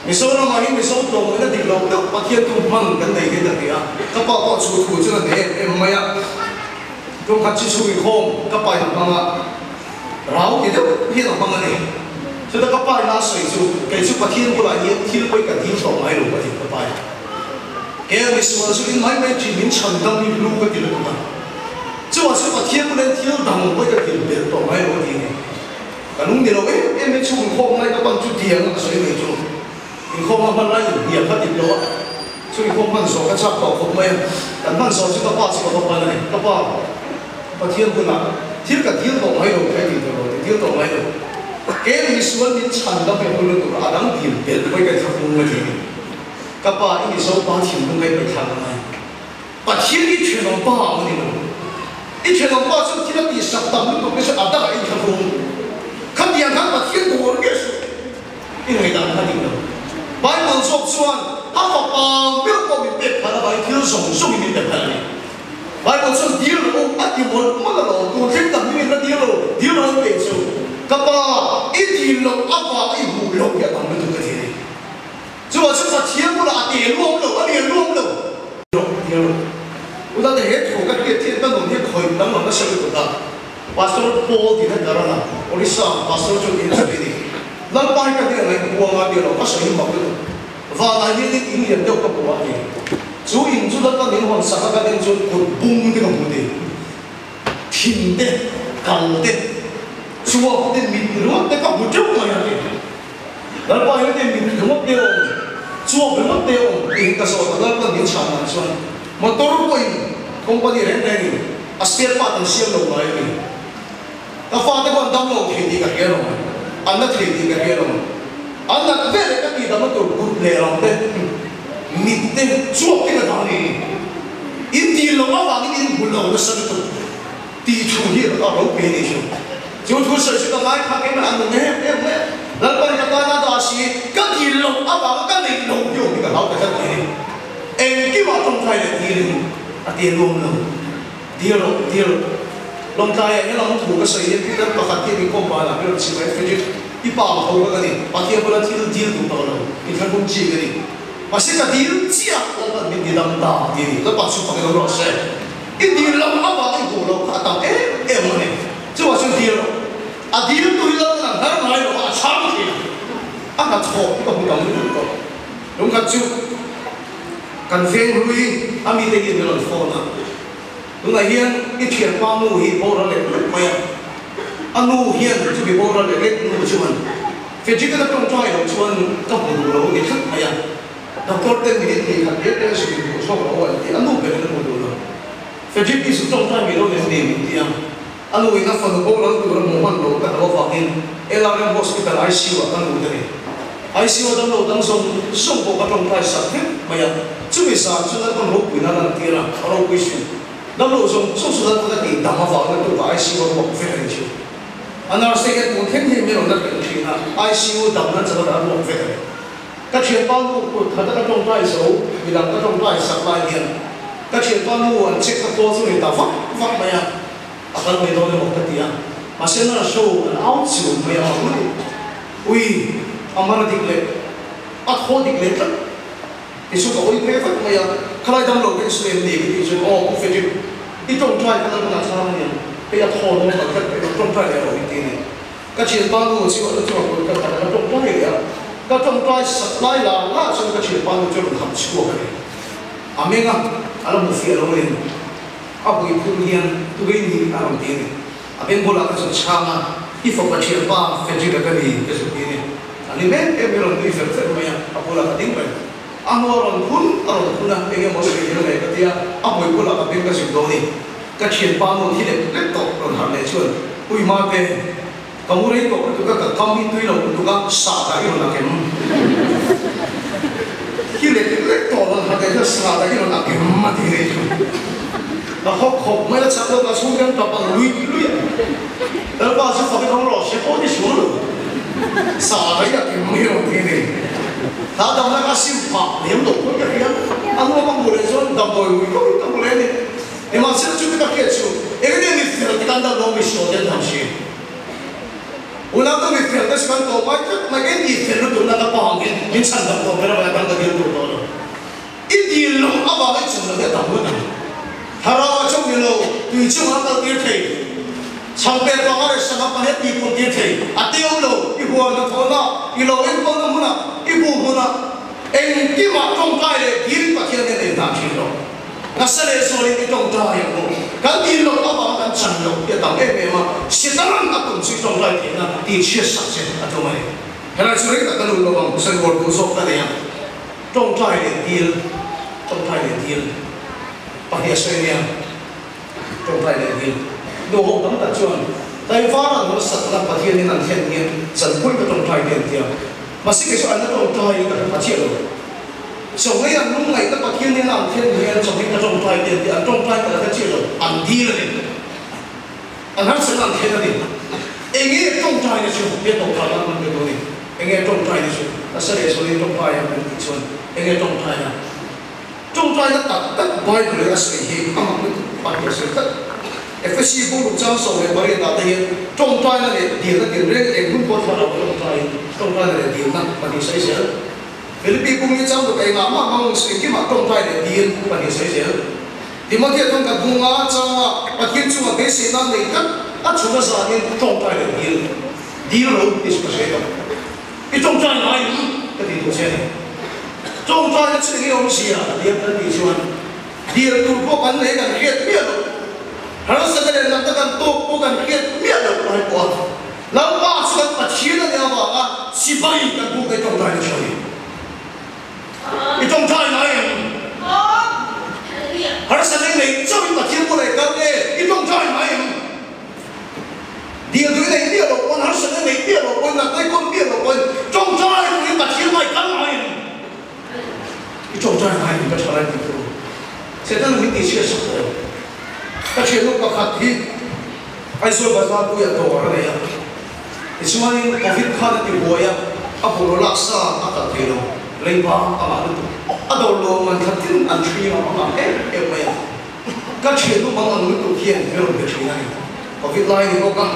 Mizoram ah hian Mizo tlawm in a dik lo deuh Pathian tu hman kan nei hian a ti a, ka pa pawh chu thu chuan a nei em em mai a. Tumkhat chi chhung inkhawm ka pa in a hmang a, rau ti deuh hian a hmang a ni. Chuta ka pa in a sawi chu, kei chu Pathian bulah hian thil pawi ka dil tawh ngai lo ka ti ka pa in. Kei a misual chu in mai mai thin min chhan dam hi hlu ka ti lutuk a. Chuvang chu Pathian bulah hian thil dang pawi ka dil belh tawh ngai lo a ti a ni. Ka lung ni lo em em in chhung inkhawm lai ka pan chu tiang a ka sawi mai chu. Inkhawm a hman lai inhnial kha dik lo a, chhung inkhawm hman zawh ka chak tawh khawp mai a. Kan hman zawh chu ka pa chu ka va pan a ni. Ka pa Pathian hunah thil ka dil tawh ngai lo kha i ti tawh lo, ti dil tawh ngai lo. Kei misual min chhan dam em lutuk a, a dang dil belh pawh i ka inthlahrung a ti a ni. Ka pa i Mizo pa thinlung ka i paihthak a ngai. Pathian i thenawm pa ang a ni lo. I thenawm pa chu thil a tihsak tam lutuk te chu a dangah i inthlahrung. Khatiang khan Pathian dawr nge suh. I ngaihdan kha dik lo. Bible zawk chuan a fapa meuh pawh min pek phal avangin thil zawng zawngin min pe phal a ni. Bible chuan dil rawh u a ti mawlh mawlh alawm, tun thleng tak hmingin la dil lo, dil rawh an peih chu. Ka pa, i dil loh avanga i hmuh loh hi a tam lutuk ka ti a ni. Chuvang chuan Pathian bulah a te luam lo, a lian luam lo. Rawh, dil rawh. Utate he thu ka hriat hian ka nun hi khawih danglam nasa lutuk a. Pastor Paul tih na Darana, Orissa Pastor chu niin sawi a ni. Lalpa hi ka hria ngaih huang a tia lo, ka sawi hi mak lutuk. Vanah hianin in lian deuh ka hmu a ti. Chu in chu Lalpa min hawn sak a ka din chuan kut bung te ka hmu ti. Thin te, kal te, chuap te, mit ringawt te ka hmu teuh mai a ti. Lalpa hian te mit ringawt te awm, chuap ringawt te awm tiin ka zawt a, Lalpa min chhan dan chuan motor pawhin company reng rengin a spare part an siam lo ngai a ni. Ka fate pawh an dam lo thei tih ka hria lo, an na thei tih ka hria lo. An nat ve leh ka tih damna tur kut leh ram te, mit te, chuap te ka dah a ni. In tih loh avangin in hmu lo nasa lutuk tih thu hi a ropui a nih chu. Chu thu sawi chu ka ngaithla keimah an nung em em mai a. Lalpan ka tan a dah si, ka tih loh avanga ka neih loh hi awm hi ka hlau ta tlat mai a ni. Engkimah tawngtai leh tirin a ti nuam lo. Dil rawh, dil. Lawngtlaiah hian lam thu ka sawi hian Peter pakhat hian inkhawm banah min rawn chim a, Frederick, i pa ang tho ka ka ni, Pathian bula thil dil duh tawh lo, inthlahrung chi ka ni. Mahse ka dil chiah Lalpan min ti dam ta ti a ni. Lalpa chu fak in awm rawh se. I dil lam avang i hmuh loh kha a tam em em a ni. Chuvang chuan dil rawh. A dil tu hi Lalpan a hnar ngai lo a, a chhang thin. A hnathawh hi ka hmu tam lutuk tawh. Lungkhat chu kan veng hlui a mite hian min rawn phone a, tunah hian i thianpa nu hi boral lek lek mai a, a nu hian chumi boral lek lek nu chuan Frederick a tawngtai loh chuan ka hmu duh lo a ni tlat mai a, doctor ten minute hnih khat te te zuk in hmuh chhuak lo an ti, a nu berin a hmu duh lo. Frederick i zuk tawngtai mi lo nen ni min ti a, a nu in a fanu boral tur a hmuh hman loh ka hlauh avangin LRM Hospital ICU ah ka lut a ni. ICU a damlo dang zawng zawng pawh ka tawngtai sak vek mai a, chumi zan chu Lalpan ropuina a lantir a, a ropui hrim. Damlo zawng zawng chu Lalpan a tih dam avangin a tukah ICU a ruak vek a ni chu. A nurse te hian tun thleng hian min rawn la hreng thin a, ICU damna chawlh a ruak vek a ni. Ka thianpa nu kut khat a ka tawngtai zo, midang ka tawngtai sak lai hian ka thianpa nu an check na call chu ni ta vak vak mai a, a kal mai dawn emaw ka ti a, mahse nurse ho an out chiun mai a, ui ui a mar dik leh a thaw dik leh tlat ti chu ka hawi phei vat mai a, khalai damlo ka insawi em ni ka tih chuan aw Pu Frederick i tawngtai kha lalpan a chhang aniang, hei a thaw normal tlat mai lo tawngtai leh rawh min ti a ni. Ka thianpa nu chu a lu chungah kut ka khat a, ka tawngtai leh a, ka tawngtai sak lai la la chuan ka thianpa nu chu a rawn ham chhuak a ni. A meng a, a la hmu fiah lo a ni. A hui phun hian tui ni a rawn ti a ni. A beng bulah ka zuk chhang a, i fapa thianpa Frederick-a ka ni ka zuk ti a ni. A ni mek em i rawn nui fer fer mai a, a bulah ka ding reng. A hnu a rawn phun a rawn phun a, eng emaw sawi hel mai ka ti a, a hmui bulah ka beng ka zuk dawn i. Ka thianpa nu thi lek lek tawh rawn harh leh chuan, Ui mate, ka mu rei tawh lutuk a, ka kam hi tui lo lutuk a, sah dah i rawn a kem. Thi lek lek tawh rawn harh leh chuan, Sah dah i rawn a kem a ti rei chu. Ka hawk hawk mai a, chak lo ka chhung hian ka bang lui lui a. Lalpa chu fak i rawng rawh se pawh ni sual lo. Sah dah i a kem hi rawn ti a ni. Tha damna ka sim phah lem lo pawn ka hria. A hnu a ka hmuh leh chuan damdawi ui tawhin ka hmu leh a ni. Nimahsela chu ka hriat chu eng nge mi fel te kan dam lo mi sual te an dam si. Unau te mi fel te chu kan tawh ngai tlat mai eng tih fel lutuk na ka pa ang hian min chhan dam tawh ber avanga kan ka dil tur tawh lo. I dil loh avanga i chung lo hi a tam ngawt ang. Thlarau a chung ni lo tui chungah a kal tir thei. Chhangpet panga leh sangha pahnih a tih pun tir thei. A teu lo i hu. huan hnathawhna, i lo enkawlna hmunah, i bu hmunah, engkimah tawngtai leh dil Pathian nen a inhlan thin lo. Nasa leh zualin i tawngtai ang u. Kan dil loh avanga kan chan loh hi a tam em em a, Sitaran a tum chu i tawngtai theihna tih chhiatsak che a tum a ni. Helai chu rei tak ka lut lo ang, sawi uar duh zawk ka nei a. Tawngtai leh dil, tawngtai leh dil pahnih a sawi nia. Tawngtai leh dil. Duhawm tam tak chuan Taiwan an rawn sakna Pathianin an thlen hian chanpui ka tawngtai te an ti a. Mahse kei chu an la tawngtai ka hre pha chiah lo. Chawhmei an lungngaihna Pathianin an thlen hian chawhmei ka tawngtai te an ti a, an tawngtai ka la hre chiah lo. An dil a ni. An harsatna an thlen a ni. Enge tawngtaina chu he tawngtai nan man pe dawn ni? Enge tawngtaina chu? Nasa leh zualin tawngtai ang kan tih chuan enge tawngtaina? Tawngtaina tak tak Bible-in a sawi hi a mak lutuk pahnih a sawi tlat. Efesi bung chang 18 ah te hian tawngtaina leh dilna tinreng eng hun pawh thlarau a tawngtaiin tawngtaina leh dilna pahnih sawi zel. Philippi bung hi chang ruk engah mah hmang engkimah tawngtai leh dil pahnih sawi zel. Timothea thawng khat bunga changa Pathian chunga beiseina nei tlat a chhun a zanin tawngtai leh dil dil ro tih chu ka hre tawh. I tawngtai ngai em? Ka ti duh che a ni. Tawngtaina chu enge awmzia a ti a kan tih chuan dil tur pawh kan nei kan hriat miah loh, harsatna leh natna kan tawk pawh kan hriat miah loh lai pawh a Lalpa chu kan Pathian a nih avanga sipai kan buk na i tawngtaina chu a ni. I tawngtai ngai em? Harsatna i neih chauhin Pathian bulah i kal nge i tawngtai ngai em? Dil tui nei miah loh pawn, harsatna nei miah loh pawn, natna i kawn miah loh pawn, tawngtai turin Pathian mai kal ngai em? I tawngtai ngai em ka tha lai tih tur Setana min tihchhiat sak tawh lo. Ka thiannu pakhat hi Aizawl bazar puiah dawr a nei a, tichuanin Covid khan a ti buai a, a bungraw lak sa a kal thei lo, leiba a ngah lutuk. A dawr lawm man thla tin an thri a, a ngah em em mai a. Ka thiannu mang ang lutuk hian mi rawn be thin a ni. Covid lai ni bawk a,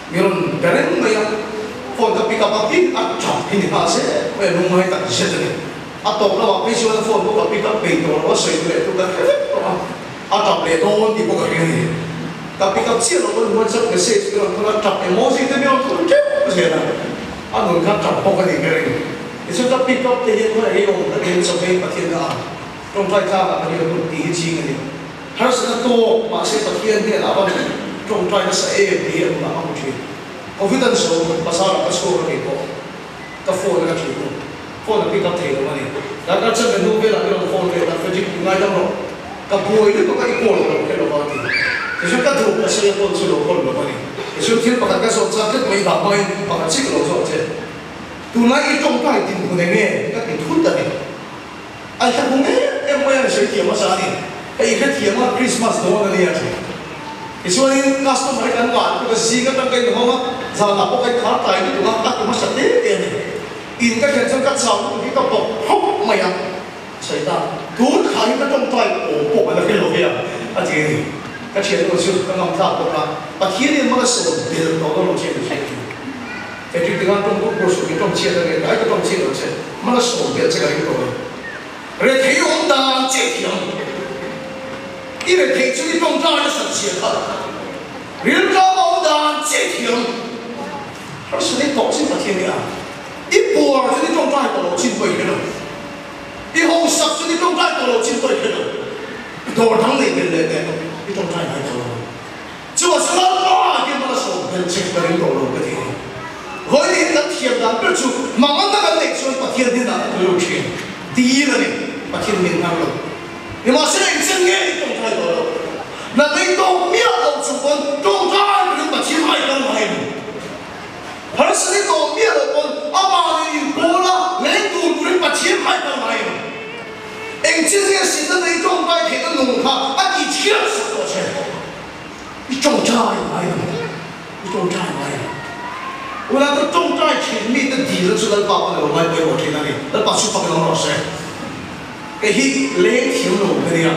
mi rawn be reng mai a, phone ka pick up a, hi a tap hi ni nghal zel mai a, lungngai tak zet a ni. A tawp lamah phei chuan a phone pawh ka pick up peih tawh lo a, sawi leh chu ka hre vek tawh a, a tap leh dawn tih pawh ka hria a ni. Ka pick up chiah lo pawn WhatsApp message mi rawn thawn a, tap emoji te mi rawn thawn teuh zel a, a nun kha tap bawk a ni ka ring. Tichuan ka pick up te hian khawi ei awm ka ti a, chawhmei Pathian ka ang. Tawngtai tlakah ka nih hun tih hi ching a ni. Harsatna tawk mahse Pathian hnenah va tawngtai nasa em tih hi a hunah ka hmu thin. Covid an zo, bazarah ka chhuak a kei pawh ka phone a ka thin u. Phone a pick up thei lo a ni. Darkar chanve hnu velah mi rawn phone leh ta, Frederick i ngaidam rawh. Ka buai lutuk a i call ka lo hre lo va a ti. Tichuan ka duh ka sawi a call chu lo call lo a ni. Tichuan thil pakhat ka zawt chak tlat mai dah hmain pakhat chiah ka lo zawt che. Tunlai i tawngtai dinhmun enge ka ti thut a ni. A hla hmu em em mai a, sawi thiam hmasa a ni. Hei i hrethiam a, Christmas dawn a nia thin. Tichuanin customer hi kan ngah lutuk a, zing atang ka inhawng a, zanah pawh ka inkhar tlai lutuk a, ka ti hmasa te te a ni. In ka thlen chuan ka chau lutuk hi ka bawk hawk mai a, sawi ta, tun kha hi ka tawngtai awm pawh ka la hre lo ve a, a ti a ni. Ka thiannu chu ka ngam tlak bawk a, Pathianin hmang a sawn belh tawh dawn lo che ni hriat hi. Patrick tinga tawng bawk bawk suh, i tawng chhiat a nge tlai ka tawng chhiat lo che, hmana sawm belh che ka ring tawh lo. Rethei awm dan che thiam, i rethei chu i tawng tlai nasat zia kha, rilṭam awm dan che thiam, harsat i tawh chin Pathian i ang, i puar chu i tawng tlai tawh lo chin pawh i hre lo, i hausak chu i tawng tlai tawh lo chin pawh i hre lo, dawr dang nei belh leh teh i tawng tlai ngai tawh lo. Chu a sawi a, hian hmana sawm belh che ka ring tawh lo ka ti a ni. Vawiin kan thiam dan ber chu manganna kan neih chuan Pathian hnenah ka tui lo thin dil a ni, Pathian min nghar lo. Nimahsela engchen nge i tawngtai tawh lo? Na nei tawk miah lo chung pawn tawngtai turin Pathian ai kal ngai em? Harsat i tawh miah loh pawn amah nen inpawl a leng tur turin Pathian ai kal ngai em? Engchen nge sitna nei tawngtai theihna nung kha a tih chhiat sak tawh che? I tawngtai ngai ang, i tawngtai ngai ang. Unau te tawngtai thin mite dilna chu Lalpa pawn a lo ngai pawimawh thin a ni. Lalpa chu fak in awm rawh se. Kei hi leng thiam lo ka nia,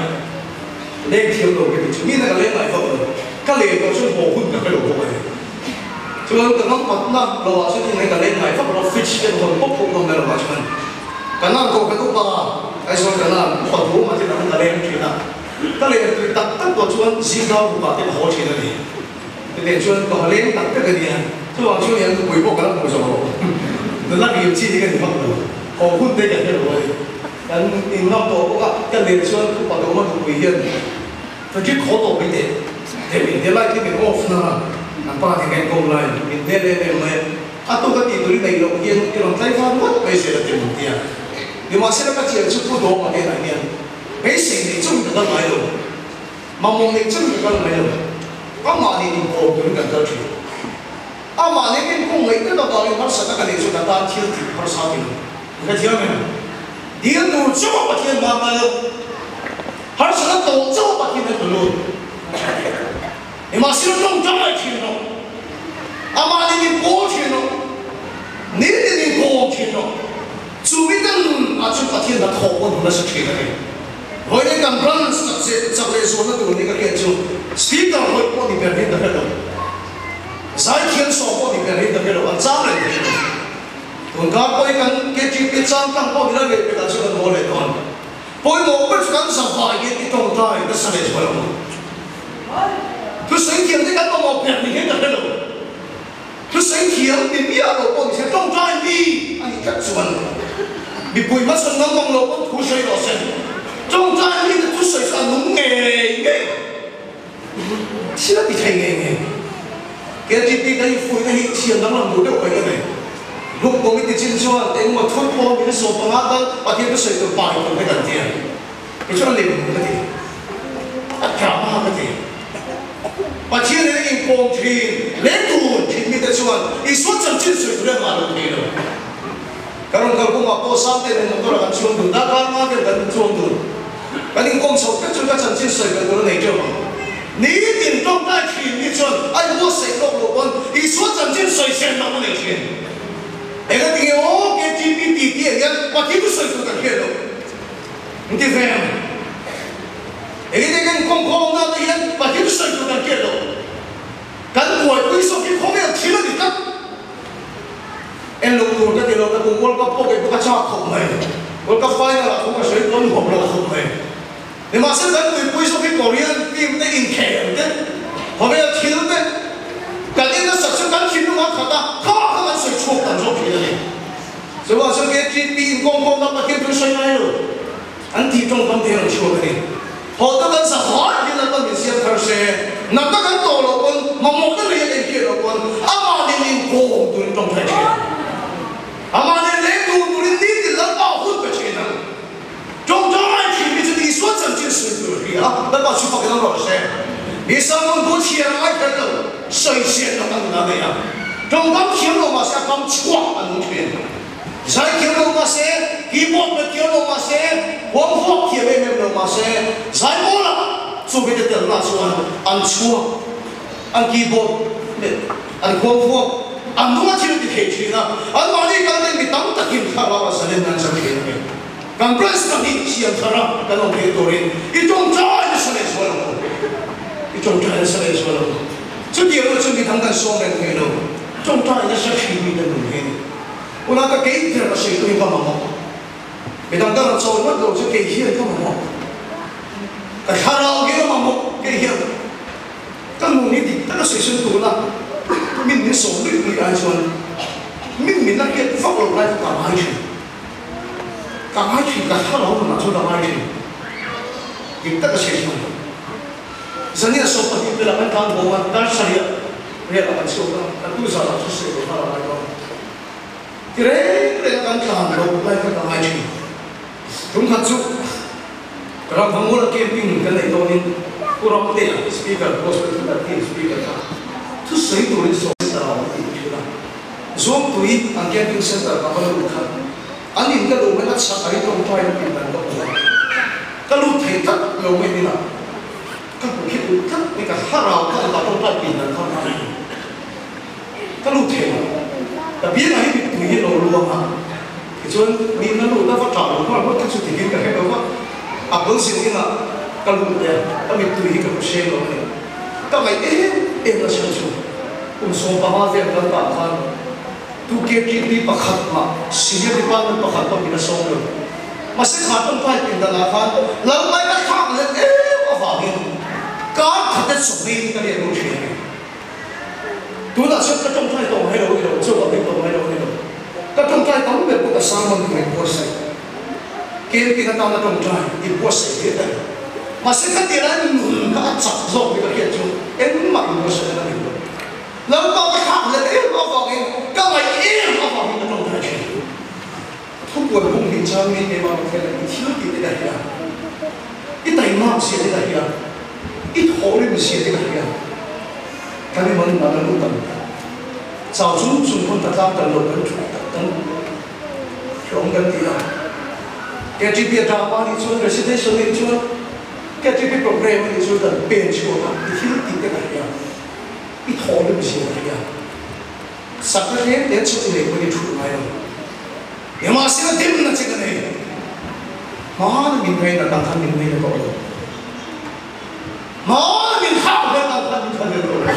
leng thiam lo ka tih chu nihna ka leng ngai vak lo. Ka len tawh chuan haw hun ka hre lo bawk a ni. Chuan ka ngam patna lo ah chuan ingai ka leng ngai vak lo, fridge te ka hawn pawp pawp ngam mai lo ah chuan ka nan koh kan upa Aizawl ka nan upa duhawm ah te dang ka leng thin a. Ka len tui tak tak tawh chuan zingdau rukah te ka haw thin a ni. Chuteh chuan ka haw leng tak tak a nia. Chuvang chu niang nupui pawh ka la hmu zawk lo. thin chi hi ka ni vak lo. Haw hun te ka hre lo a ni. Kan in ngam tawh bawk a, ka len chuan upa Dawma nupui hian Frederick haw tawh mai teh teh min de light hi min off na a, an pa nen ka inkawm lai min del em em mai a, a tuk a tih tur i neih loh hian i rawn tlai var ngawt mai zel a ti min ti a. Nimahsela ka thian chu Pu Dawma hnenah hian beisei neih chung ka kal ngai lo. Mamawh neih chung ka kal ngai lo. Amah nen inkawm turin kan kal thin. Amah nen inkawm ngaih tlat avangin harsatna ka neih chu ka tan thil tih harsa ti lo. Ka hrethiam em? Dil tur chauh a Pathian hma kal, harsatna tawh chauh a Pathian a tlu lut. Nimahsela tawngtai thin rawh. Amah nen inkawl thin rawh. Nitin inkawm thin rawh. Chu mi ka nun ah chuan Pathian hnathawh pawh hmu nasa thin a ni. Vawiin kan branch chak che chak leh zualna tur ni ka hriat chu speaker hawih pawh ni ber hian ka hre lo. Zaithiam sawm pawh ni ber hian ka hre lo, an chang reng thei lo. Tun kar pawhin kan KTP chang tlang pawh ni la reh pekah chuan kan haw leh dawn. Pawimawh ber chu kan zavai hian i tawngtai nasa leh zual ang u. Thusawi thiam te kan mamawh ber ni hian ka hre lo. Thusawi thiam mi miah lo pawh ni se tawngtai mi a nih tlat chuan mipui hmasawn ngam mang lo pawn thu sawi rawh se. Tawngtai mi te thusawi chu a nung ngei ngei, thil a ti thei ngei ngei. KTP kan infuihna hi thiam danglam duh deuh mai ka nei. Group committee chin chuan engemaw thut pawh min 15 tal Pathian thusawi tur pai tur te kan ti a. Kei chuan a lem ka ti, a drama ka ti. Pathian in a inkawm thin, leng tun thin mite chuan Isua chanchin sawi tur engmah lo thei lo. Ka rawn kal kawngah pawh Sangte nen motor ah kan chuang dun, darkar nga vel kan chuang dun. Kan inkawm chho vek chuan ka chanchin sawi belh tur a nei teuh ang. Nitin tawngtai thin mi chuan a inbuatsaih tawk loh pawn Isua chanchin sawi zen loh a nei thin. Engatinge aw KTP tih ah hian Pathian chu sawi tur kan hriat loh. Inti ve ang. Engin eng eng kawng khawmna te hian Pathian sawi tur kan hriat loh. Kan buaipui zawk hi khawvel thil a ni tlat. En loh tur ka ti lo, ka kum World Cup pawh kei pawh ka chak khawp mai. World Cup final ah thu ka sawi tawn huam lo khawp mai. Nimahsela kan buaipui zawk hi Korean team te inkhel te, khawvel thil te, kan en nasat chu kan thinlung a khat a, kha kha kan sawi chhuak tam zawk thin a ni. Chuvang chuan KTP inkawmkhawmna Pathian thu sawi ngai lo an tih tawngkam te hian an chhuak a ni. Haw te kan sa fai hian Lalpa min siam thar se, natna kan tawh loh pawn, mamawhna nei a kan hriat loh pawn amah nen inkawm turin tawngtai thin ang. Amah nen leng tur turin nitin Lalpa hun pe thin ang. Tawngtai thin mi chu Isua chanchin sawi tur a hria a, Lalpa chu fakin awm rawh se. Isua bu chhiar a ngai kher lo, sawi sian loh a nun a nei a. Tawngkam thiam lo mahse a kam chhuak a nung thin. Zai thiam lo mahse, keyboard hmet thiam lo mahse, huam vuak thiam em em lo mahse, zai pawlah chu mite telna chuan an chhuak, an keyboard hmet, an huam vuak, an nung a thil ti thei thin a, anmahni kalten mi tam takin thlarau a zalen nan chang thin a ni. Kan president hi siam thar a kan awm theih turin i tawngtai nasa leh zual ang u. I tawngtai nasa leh zual ang u. Chutiang chu midang kan sawm reng thei lo. Tawngtai nasa thin mi ka nun hi a ni. Una ka kei ber ka sawi turin ka mamawh. Midang ka rawn chawi ngawt lo chu kei hian ka mamawh. Ka thlarau hi ka mamawh kei hian. Ka nun hi dik taka sawi sawi tuna min min sawm luih luih ai chuan min min la hriat vak lo lai kha ka ngai thin. Ka ngai thin, ka thlarau nunah chuan ka ngai thin. Dik taka sawi sawi. Zania 12 velah kan tlan bawm a, dar sarih riakah kan chhuak a, kan tu zanah chu sawi lo nghal a ngai dawn. Ti reng reng a kan tlan loh lai kha ka ngai thin. Tum khat chu Ramvamula camping kan neih dawnin Pu Ramtea speaker gospel thu kan team speaker kha thusawi turin sawm center a awm tih ka hrilh a. Zuangtui an camping center ka va lut kha an in ka luh mai a chhak a hi tawngtai na pindan ka hmu a, ka lut thei tlat lo mai hnenah Ka hmu khi duh tlat mai ka thlarau kha engah tawngtai pindan kha a ni. Ka lut thei lo. Ka biangah hi mittui hi a lo luang a, tichuan mi na lut a va ṭah lo nghal ngawt kha chu tihin ka hre lo va, a bul zin inah ka lut leh a, ka mittui hi ka hmu hreng lo a ni. Ka ngaih em em na chhan chu kum 15 vel kal tah khan tu KTP pakhat mah senior department pakhat pawh min a sawm lo. Mahse kha tawngtai pindan ah khan Lalmai ka thlak leh em avangin kar khat e chawhmeiin ka riak lut thin a ni. Tunah chuan ka tawngtai tawh ngai lo a ni lo, chaw ka ei tawh ngai lo a ni lo. Ka tawngtai tam ber. Camping atana tawngtai inbuatsaih hle ta ni. Mahse ka ti lai nun kha a chak zawk ni ka hriat chu engmah inbuatsaih na ka nei lo. Lalpa ka thlak hlel em avangin ka ngaih em avangin ka tawngtai thin. Thupuan bung hnih chang mi keimah rawn thlen i thil tih te ka hria, i taimak zia te ka hria, i thawhrim zia te ka hria. Kan i man dan a lut ang. Chau chung chung pawn ka tlang kan lo kan thu kan hlawm kan ti a. KTP a drama nih chuan recitation nih chuan KTP program a nih chuan kan pen chhuak a, i thil tih te ka hria, i thawhrim zia ka hria. Sakna tlem te chu i nei pawhin i thulh ngai lo. Nimahsela dimna che ka nei. Hmana min ngaina tang khan min ngaina tawh lo. Hmana min thlak vel tang khan min thla vel tawh lo.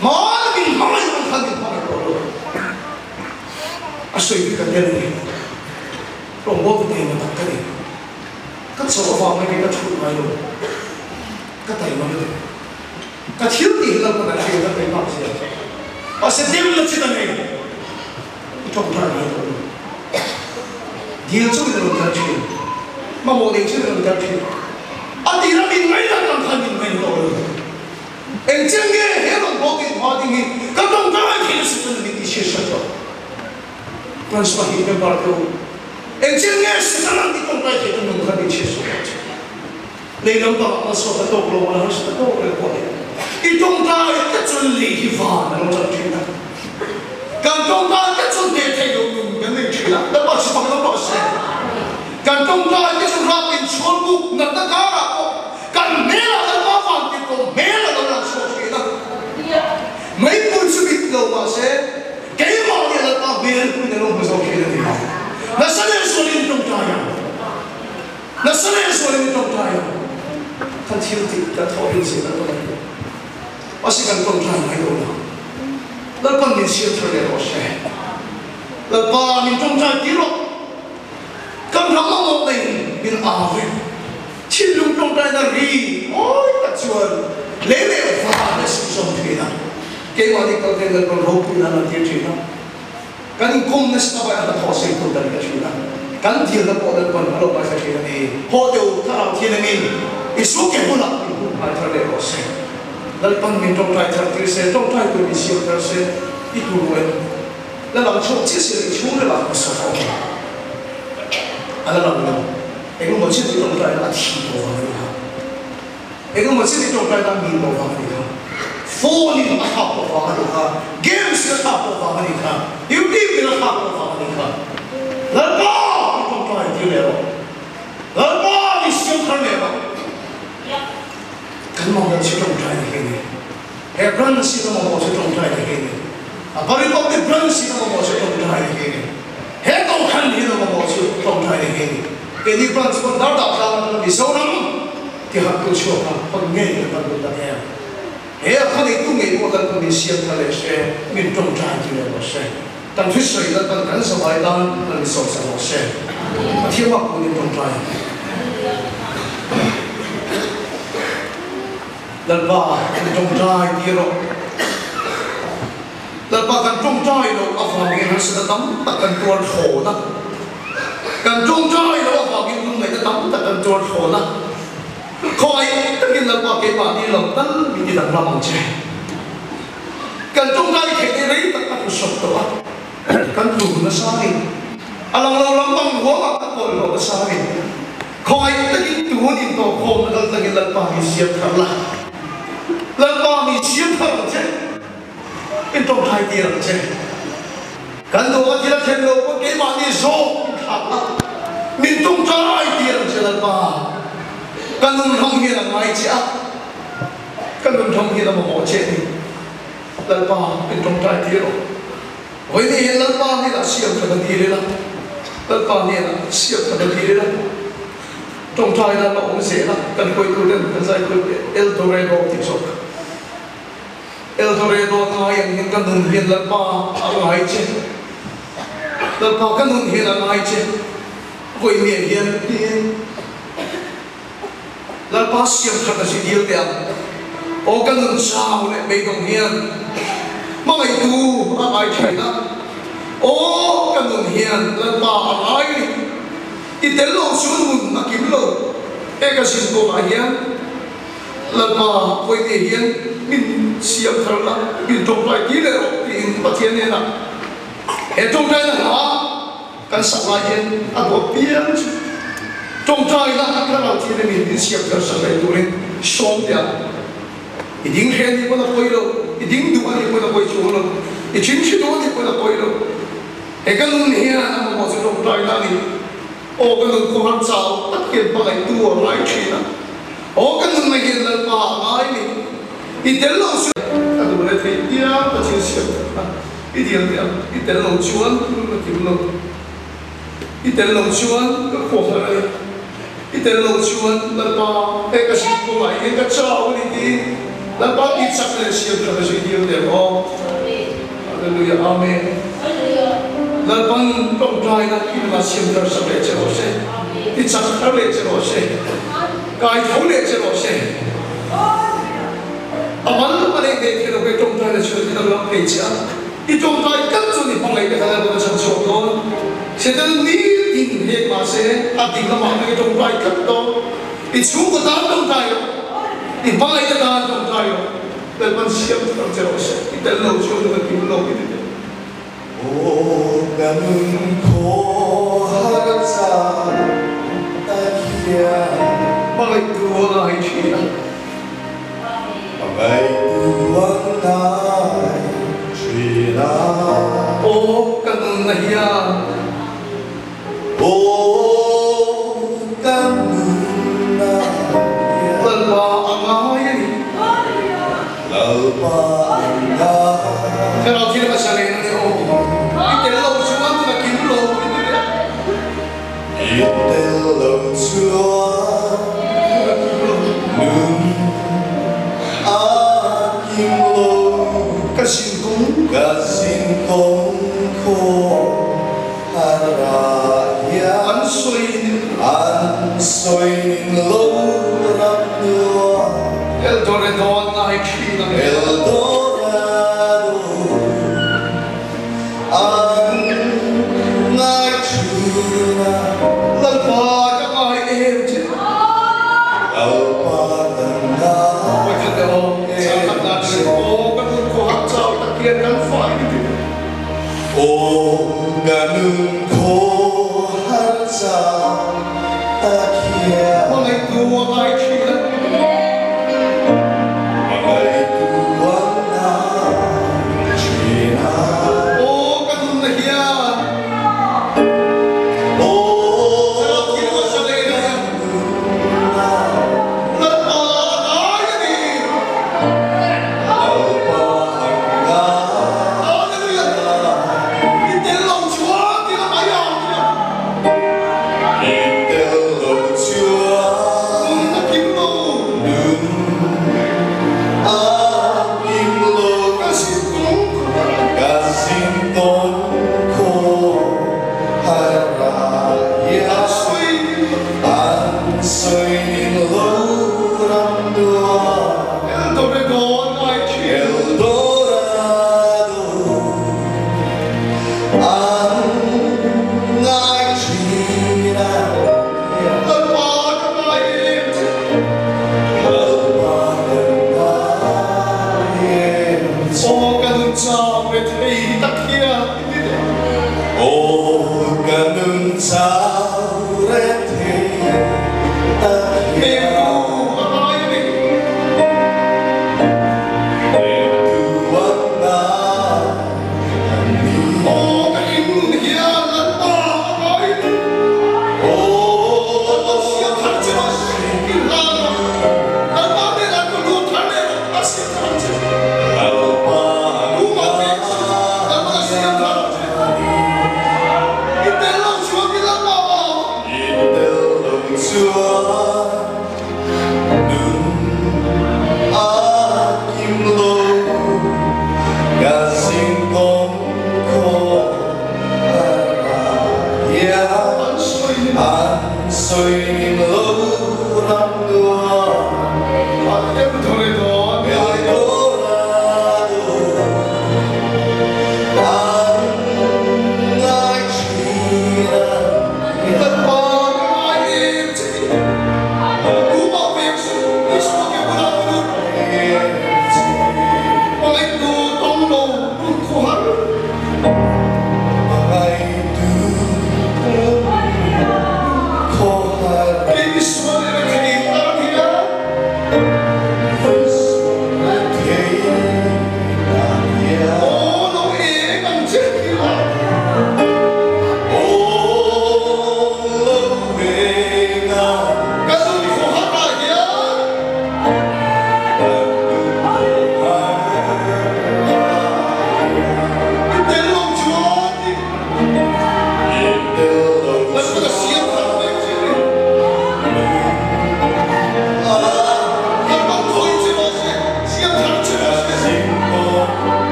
Hmana min hmangaih ang khan min hmangaih tawh lo. A sawi hi ka tel a ni. Rawngbawl ka taima tak ka ni. Ka chawlh avang mai ka thulh ngai lo. Ka taima lutuk. Ka thil tih hi Lalpan a hria ka tei bak zel. Mahse dimna chi ka nei. I tawngtai ngai tawh lo. Dil chu in rawn kal thin. Mamawh nei chu in rawn kal thin. A tira min ngaihna kan khan min ngaihna tawh lo. Engchen nge he rawn bawk in hma ding hi ka tawngtai theih nasa chuan min ti hriat hriat tawh. Branch pahnih member te u. Engchen nge Satan an ti tawngtai theih ka nun khan min hriat hriat tawh. Lei lampangah malsawm ka tawk lo a, harsa ka tawk reng pawh ni. I tawngtai te chuan lei hi van a lo chang thin a. Kan tawngtai te chuan hneh theih loh nun kan nei thin a, Lalpa chu fak lo rawh se. Kan tawngtai te chuan ram inchhual buk natna karah pawh kan hmelah Lalpa van tir tawh hmel a lo lang chhuak thin a. Meipui chu mit lo mah se keimah nih Lalpa hmel puiin a lo hmu zo thin a ni. Nasa leh zualin tawngtai ang. Nasa leh zualin i tawngtai a, kan thil tih kan thawh hin zir kan awm a ni. Mahse kan tawngtai ngai lo la, Lalpan min siam thar leh rawh se. Lalpa min tawngtai tir rawh. Kan ram mamawh neiin min au e. Thinlung tawngtaina ri mawi tak chuan lei leh van a sihzawm thin a, keimahni kal ten Lalpan ropuina a lantir thin a. Kan inkawm nasa ta bai a hnathawh sei tur dan ka thin a, kan dilna pawh Lalpan a lo ngaithla thin a ni. Haw teh u, Thlarau Thianghlim Isu ke bulah min hmuh ngai thar leh rawh se. Lalpan min tawngtai thar tir se, tawngtai tur min siam thar se, i tur ruai la lang chhuak chiah si lo, i chhung rilh ah ka saw fo ang. A la lang lo, engemaw chiah i tawngtai na a thi tawh vang a ni kha. Engemaw chiah i tawngtai na a mi tawh vang a ni kha. Phone in a thlak tawh vang a ni kha. Games in a thlak tawh vang a ni kha. YouTube in a thlak tawh vang a ni kha. Lalpa i tawngtai tir leh rawh. Lalpa i siam thar leh rawh. Kan mamawh chu tawngtai na hi a ni. He branch in a mamawh chu tawngtai na hi a ni. A Paripapti branch in a mamawh chu tawngtai na hi a ni. He Kohhran hian a mamawh chu tawngtai na hi a ni. Keini branch pawn dar dah tlang atanga Mizoram tiharh tu chhuak kha hawn ngei kan van duh tak em? He a khaw neitu ngei pawh Lalpan min siam thar leh se, min tawngtai ti leh rawh se. Kan hrisawi Lalpan kan zavai tan kan insawhsak rawh se. Pathian bak pawhin tawngtai ang. Lalpa kan tawngtai ti rawh. Lalpa kan tawngtai loh avangin harsatna tam tak kan tuar thlawn a. Kan tawngtai loh avangin lungngaihna tam tak kan tuar thlawn a. Khawngaih takin Lalpa keimahni lam tal min ti danglam ang che. Kan tawngtai theih te rei tak a tlu sawp tawh a, kan tlu nasa a ni. A lang lo lam bang huangah kan bawlhhlawh nasa a ni. Khawngaih takin tun intawhkhawmna kal takin Lalpa min siam thar la. Lalpa min siam thar ang che. In tawngtai tir ang che. Kan duh a thil a thlen lo pawh keimahni zawk in thlak la. Min tawngtai tir ang che Lalpa. Ka nun ram hian a ngai che a. Ka nun ram hian a mamawh che a ni. Lalpa, min tawngtai tir rawh. Vawiin hian Lalpa hnenah siam that a dil ila. Lalpa hnenah siam that a dil ila. Tawngtai nan a awm zel a, kan hruaitu ten kan zaitu El Dorado tih zawk. El Dorado ngai ang hian ka nun hian Lalpa a ngai che. Lalpa ka nun hian a ngai che. Vawiin hian tiin. Lalpa siam that a si dil teh ang. Aw ka nun chau leh beidawng hian hmangaihtu a ngai thin a. Aw ka nun hian Lalpa a ngai a ni. I tel lo chuan nun a kim lo. He ka zin kawngah hian Lalpa pawite hian min siam thar la, min tawngtai ti leh rawh tiin Pathian hnenah he tawngtaina hla kan sak lai hian a duah piang chu tawngtaina thlarau thil emaw min siam thar sak leh turin sawm teh ang. I ding hreh anih pawn a pawi lo, i ding duh anih pawn a pawi chuang lo, i thinhri duh anih pawn a pawi lo. He ka nun hian a mamawh chu tawngtaina a ni. Aw ka nun khawhar chau tak hian hmangaihtu a ngai thin a, aw ka nunna hian Lalpa a ngai ni. I tel lo chu ka duh leh theih piang ka thil siam tak kha i dil teh ang, i tel lo chuan nun a kim lo, i tel lo chuan ka khawhar a ni, i tel lo chuan Lalpa he ka zin kawngah hian ka chau a ni tiin Lalpa tih chak leh siam tha ka zui dil teh ang aw. Hallelujah Amen Lalpan tawngtaina inla siam thar sak leh che rawh se, ti chak thar leh che rawh se, kai tho leh che rawh se. A mal a neih theih theih lo kei tawngtaina chhuat hi danglam thei che a, i tawngtai tlat chuan i hmangaih te kha Lalpan a chhan chhuak dawn. Satan ni tin hek mahse a ding lamah kha i tawngtai tlat dawn. I chhungkaw tan tawngtai rawh, i hmangaih te tan tawngtai rawh. Lalpan siam thar che rawh se, i tel lo chuan ka kim lo i ti teh. Aw ka nun khaw har chak tak hian. Hmangaihtu a ngai thin a. Hmangaihtu a ngai thin a. Aw ka nunna hian. Aw ka nunna hian. Lalpa a ngai a ni. Lalpa a ngai. Thlarau thil a sa len a ni aw. I tel lo chuan ka kim lo i ti leh. I tel lo chuan nun a kim lo. Ka zin kawng. Ka zin kawng khaw. An sawi nin El Dorado an ngai thin a ni. Lalpa ka ngai em che. Vawikhat leh aw, changkhat na thin aw, ka nun khawhak chau tak hian kan fai ni tih. Aw ka nun khawhar chang tak hian. Hmangaihtu a ngai thin a. Hmangaihtu a ngai thin a. Aw ka nunna hian. Aw ka nunna. Lalpa a ngai a ni. Lalpa a ngai. Hallelujah! I tel lo chuan ti la mai ang ti a. I tel lo chuan. Nun a kim lo. Nun a kim lo. Ka zin kawng khaw har. Ka zin kawng khaw har ah hian. An sawi nin lo. An sawi nin lo ram nuam. El Dorado an ngai thin. El Dorado an ngai thin a. Lalpa ka ngai em che. Lalpa ka ngai em che. Aw ka nun chau ve thei tak hian i ti teh. Aw ka nun chau re thei tak hian. Hnemtu a ngai a ni. Hnemtu a ngai a ni. Aw ka hringnun hian Lalpa a ngai a ni. Aw Lalpa siam thar che rawh i hlan rawh. Lalpa hnenah ka lut thar leh rawh a siam thar ang che. Lalpa a Tumah veng suh Lalpa a siam thar ang che. ngai I tel lo chuan i Lalpa maw? I tel lo chuan nun a kim lo, ka zing kawng khaw har ah hian An sawi nin. An sawi nin lo ram nuam. El Dorado an El ngai. Dorado an ngai thin a. Lalpa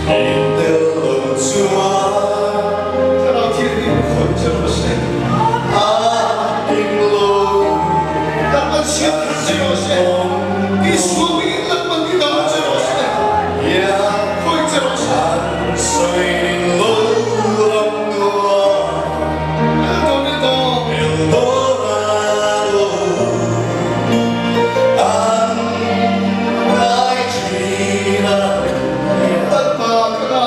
I tel lo chuan Thlarau Thianghlim khawih che rawh se. A ing lo. Lalpan siam thar che rawh se. Isua hmingin Lalpan ti dam che rawh se. Khawih che rawh se. An sawi ning lo ram nuam. Eldorado. Eldorado. An ngai thin a. Lalpa ka ngai.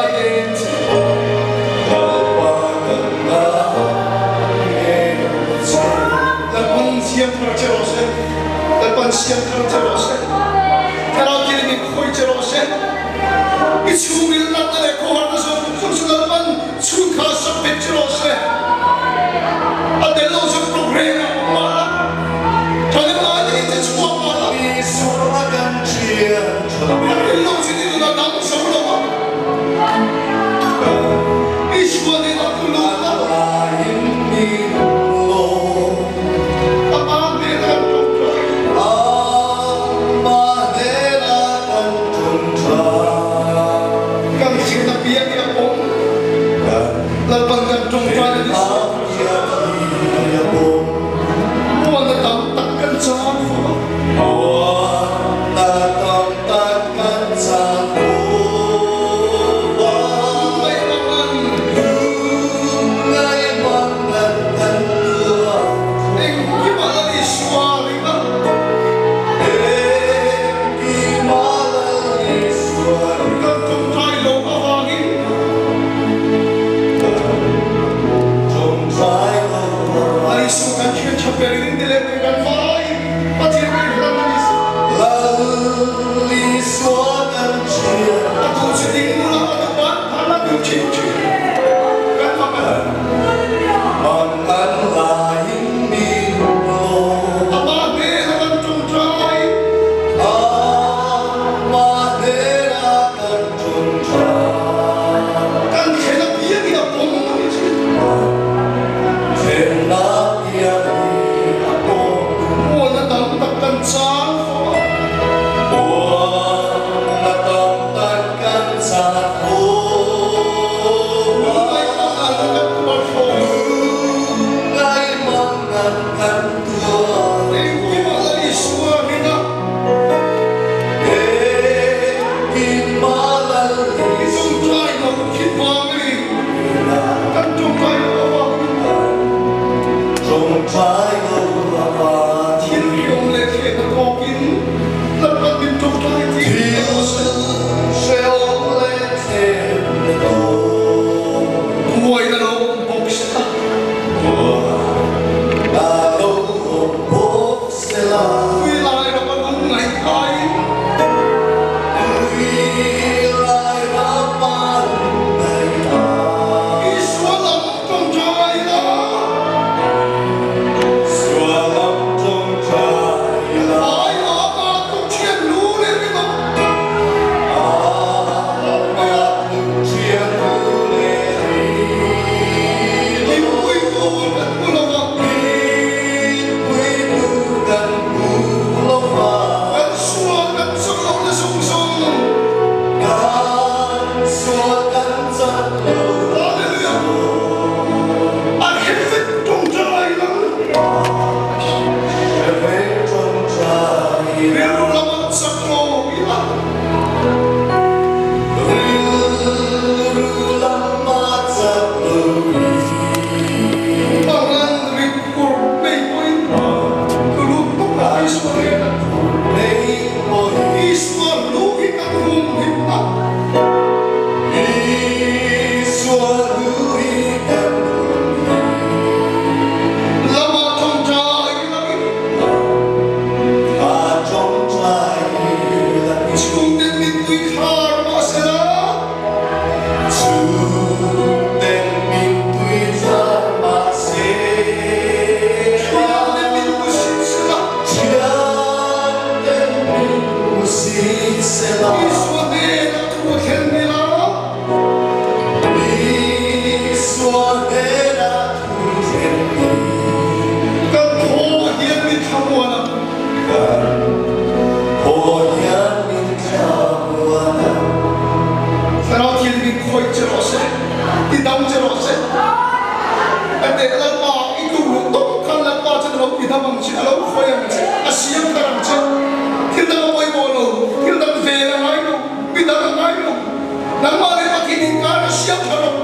siam tha rawh.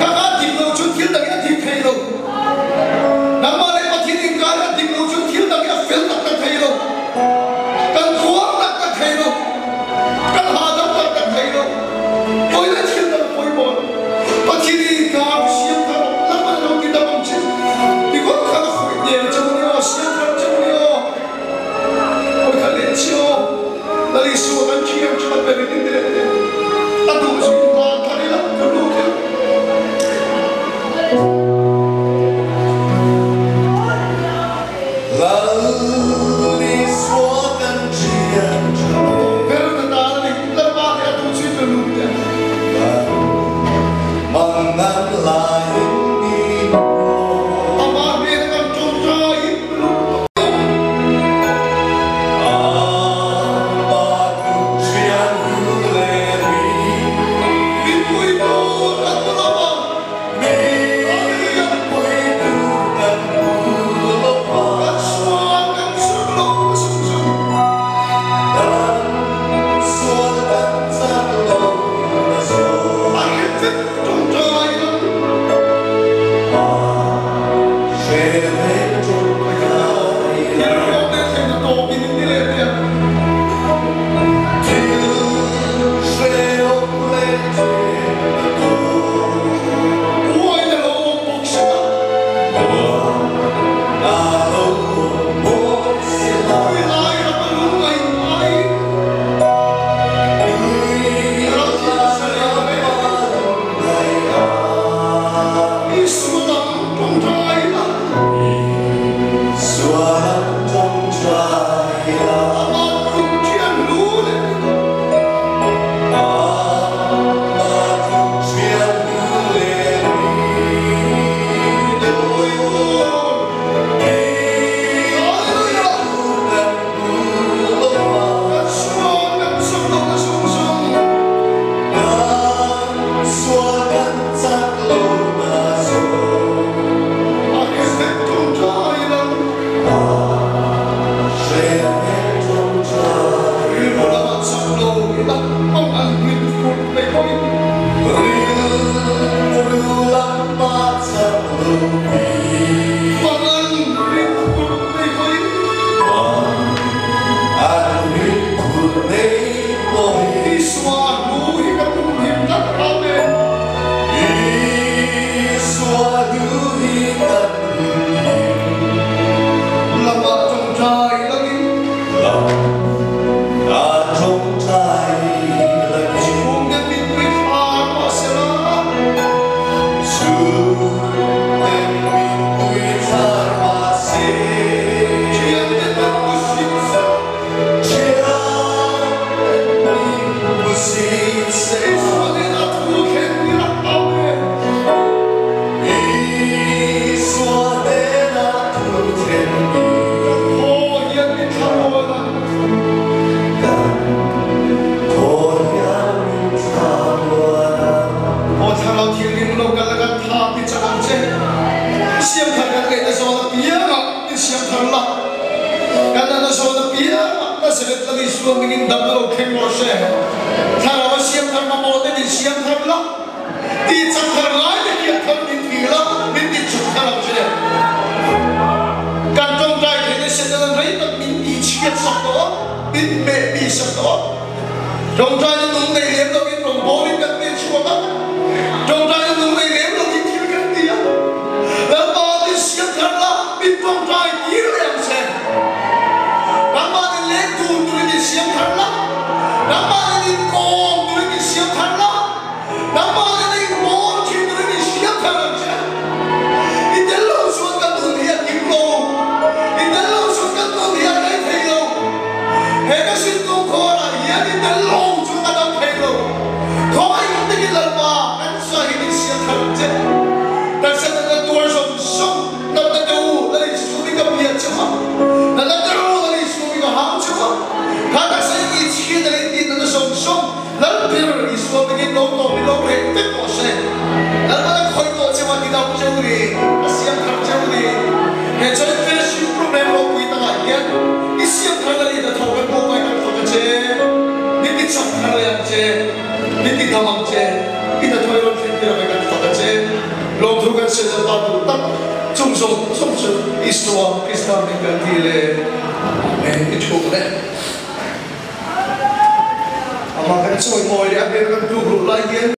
Ka kha dik lo chu thil dang in a dik thei lo. Nangmah leh Pathian inkar a dik lo chu thil dang in a fel tak tak thei lo. Kan tluang tak tak thei lo. Kan hahdam tak tak thei lo. Pawina thil dang pawimawh lo. Pathian inkar siam thar rawh. Nangmah lo ti dam ang che. Tikawt khan a khawih nen che u nia aw, siam thar che u nia aw. Hawi kha leh chiah aw. Lal Isua kan thiam chu a ber in i ti leh teh. A duh chu in hlan thar ila ka lut ila. Lal Isua kan thiam chu A tawp ber na dan a ni. Lalpa nih a duh chu i ka lut teh. Kan mangan laiin min rawn. Amah hnena kan tawngtai lut tawh. Mipui tur kan hmu lo va. Hallelujah! Kan sual kan zir lo na sung sung. A hre vek tawngtai lo. Thil rawng leh thlen a tawp in in ti leh teh ang. Uain a lo awm bawk si a. Tui lai ram a lung a in ai. Ram thil a sa leh ta ve. Isua lam tawngtai la. Amah tluk thian lu leh mipui tur. Hallelujah! Kan sual kan zam lo na zung zung. A hre vek tawngtai la. Rilru lamah chak lo ila hmang an rit fur mai pawhin. Hmang an rit fur mai pawhin. Isua hnu hi ka tum him tlat Amen. Lamah tawngtai langin. Chhungte mitmui thar mahsela. Thiante kan hmu sit se. Isua nen a thu thlen ila Amen. Kan thaw hian min thla rual a. Aw Thlarau Thianghlim lo kal la kan tha ti chak ang che. Siamthar kan ngaihna zawn apiangah min siamthar la. Kan nana zawn apiangah Nazareth Lal Isua mingin damna lo thleng rawh se. Thlarau a siamthar mamawh te min siamthar la. Ti chak thar ngai te hian thar min ti la, min ti chak thar ang che. Kan tawngtai theihna Satan-a'n rei tak min ti chhiat sak tawh a, min meh mi sak tawh a. Tawngtaina nung nei lem loin rawngbawlin kan pen chhuak a, tawngtaina nung nei lem loin thil kan ti a. Lalpa min siam thar la, min tawngtai tir leh ang che. Nangmah nen leng tur turin min siam thar la, nangmah nen inkawm turin min siam thar la. Nangmah nena inbawl thin turin i hriat thar ang che. I tel lo chuan ka nun hi a kim lo. I tel lo chuan ka nun hi a rei thei lo. He ka sintung khawnah hian i tel lo chuan ka dam thei lo. Khawngaih takin Lalpa kan sahin i hriat thar ang che. Taksa natna tuar zawng zawng natna te u Lal Isumi ka bia cheu a, natna te u Lal Isumi ka hau cheu a. Kha taksa in i chhiat a leh i tih natna zawng zawng Lalpir Isua mingin lo tawp in lo reh vek tawh se. Lalpan a khawih tawh cheu a ti dam cheu ni, a siam thar cheu ni. He joint fellowship program ropui takah hian i siam thar leh i hnathawh kan pawh ngai kan fak a che. Min ti chak thar leh ang che. Min ti Ti dam ang che, i hnathawh i rawn thlen tir avang kan fak a che. Lawmthu kan sawi Lalpa duh tak chung zawng zawng chu Isua Krista hming kan ti le. Amen. I thu le. Amah kan chawimawi leh a hmel kan tluk luh lai hian.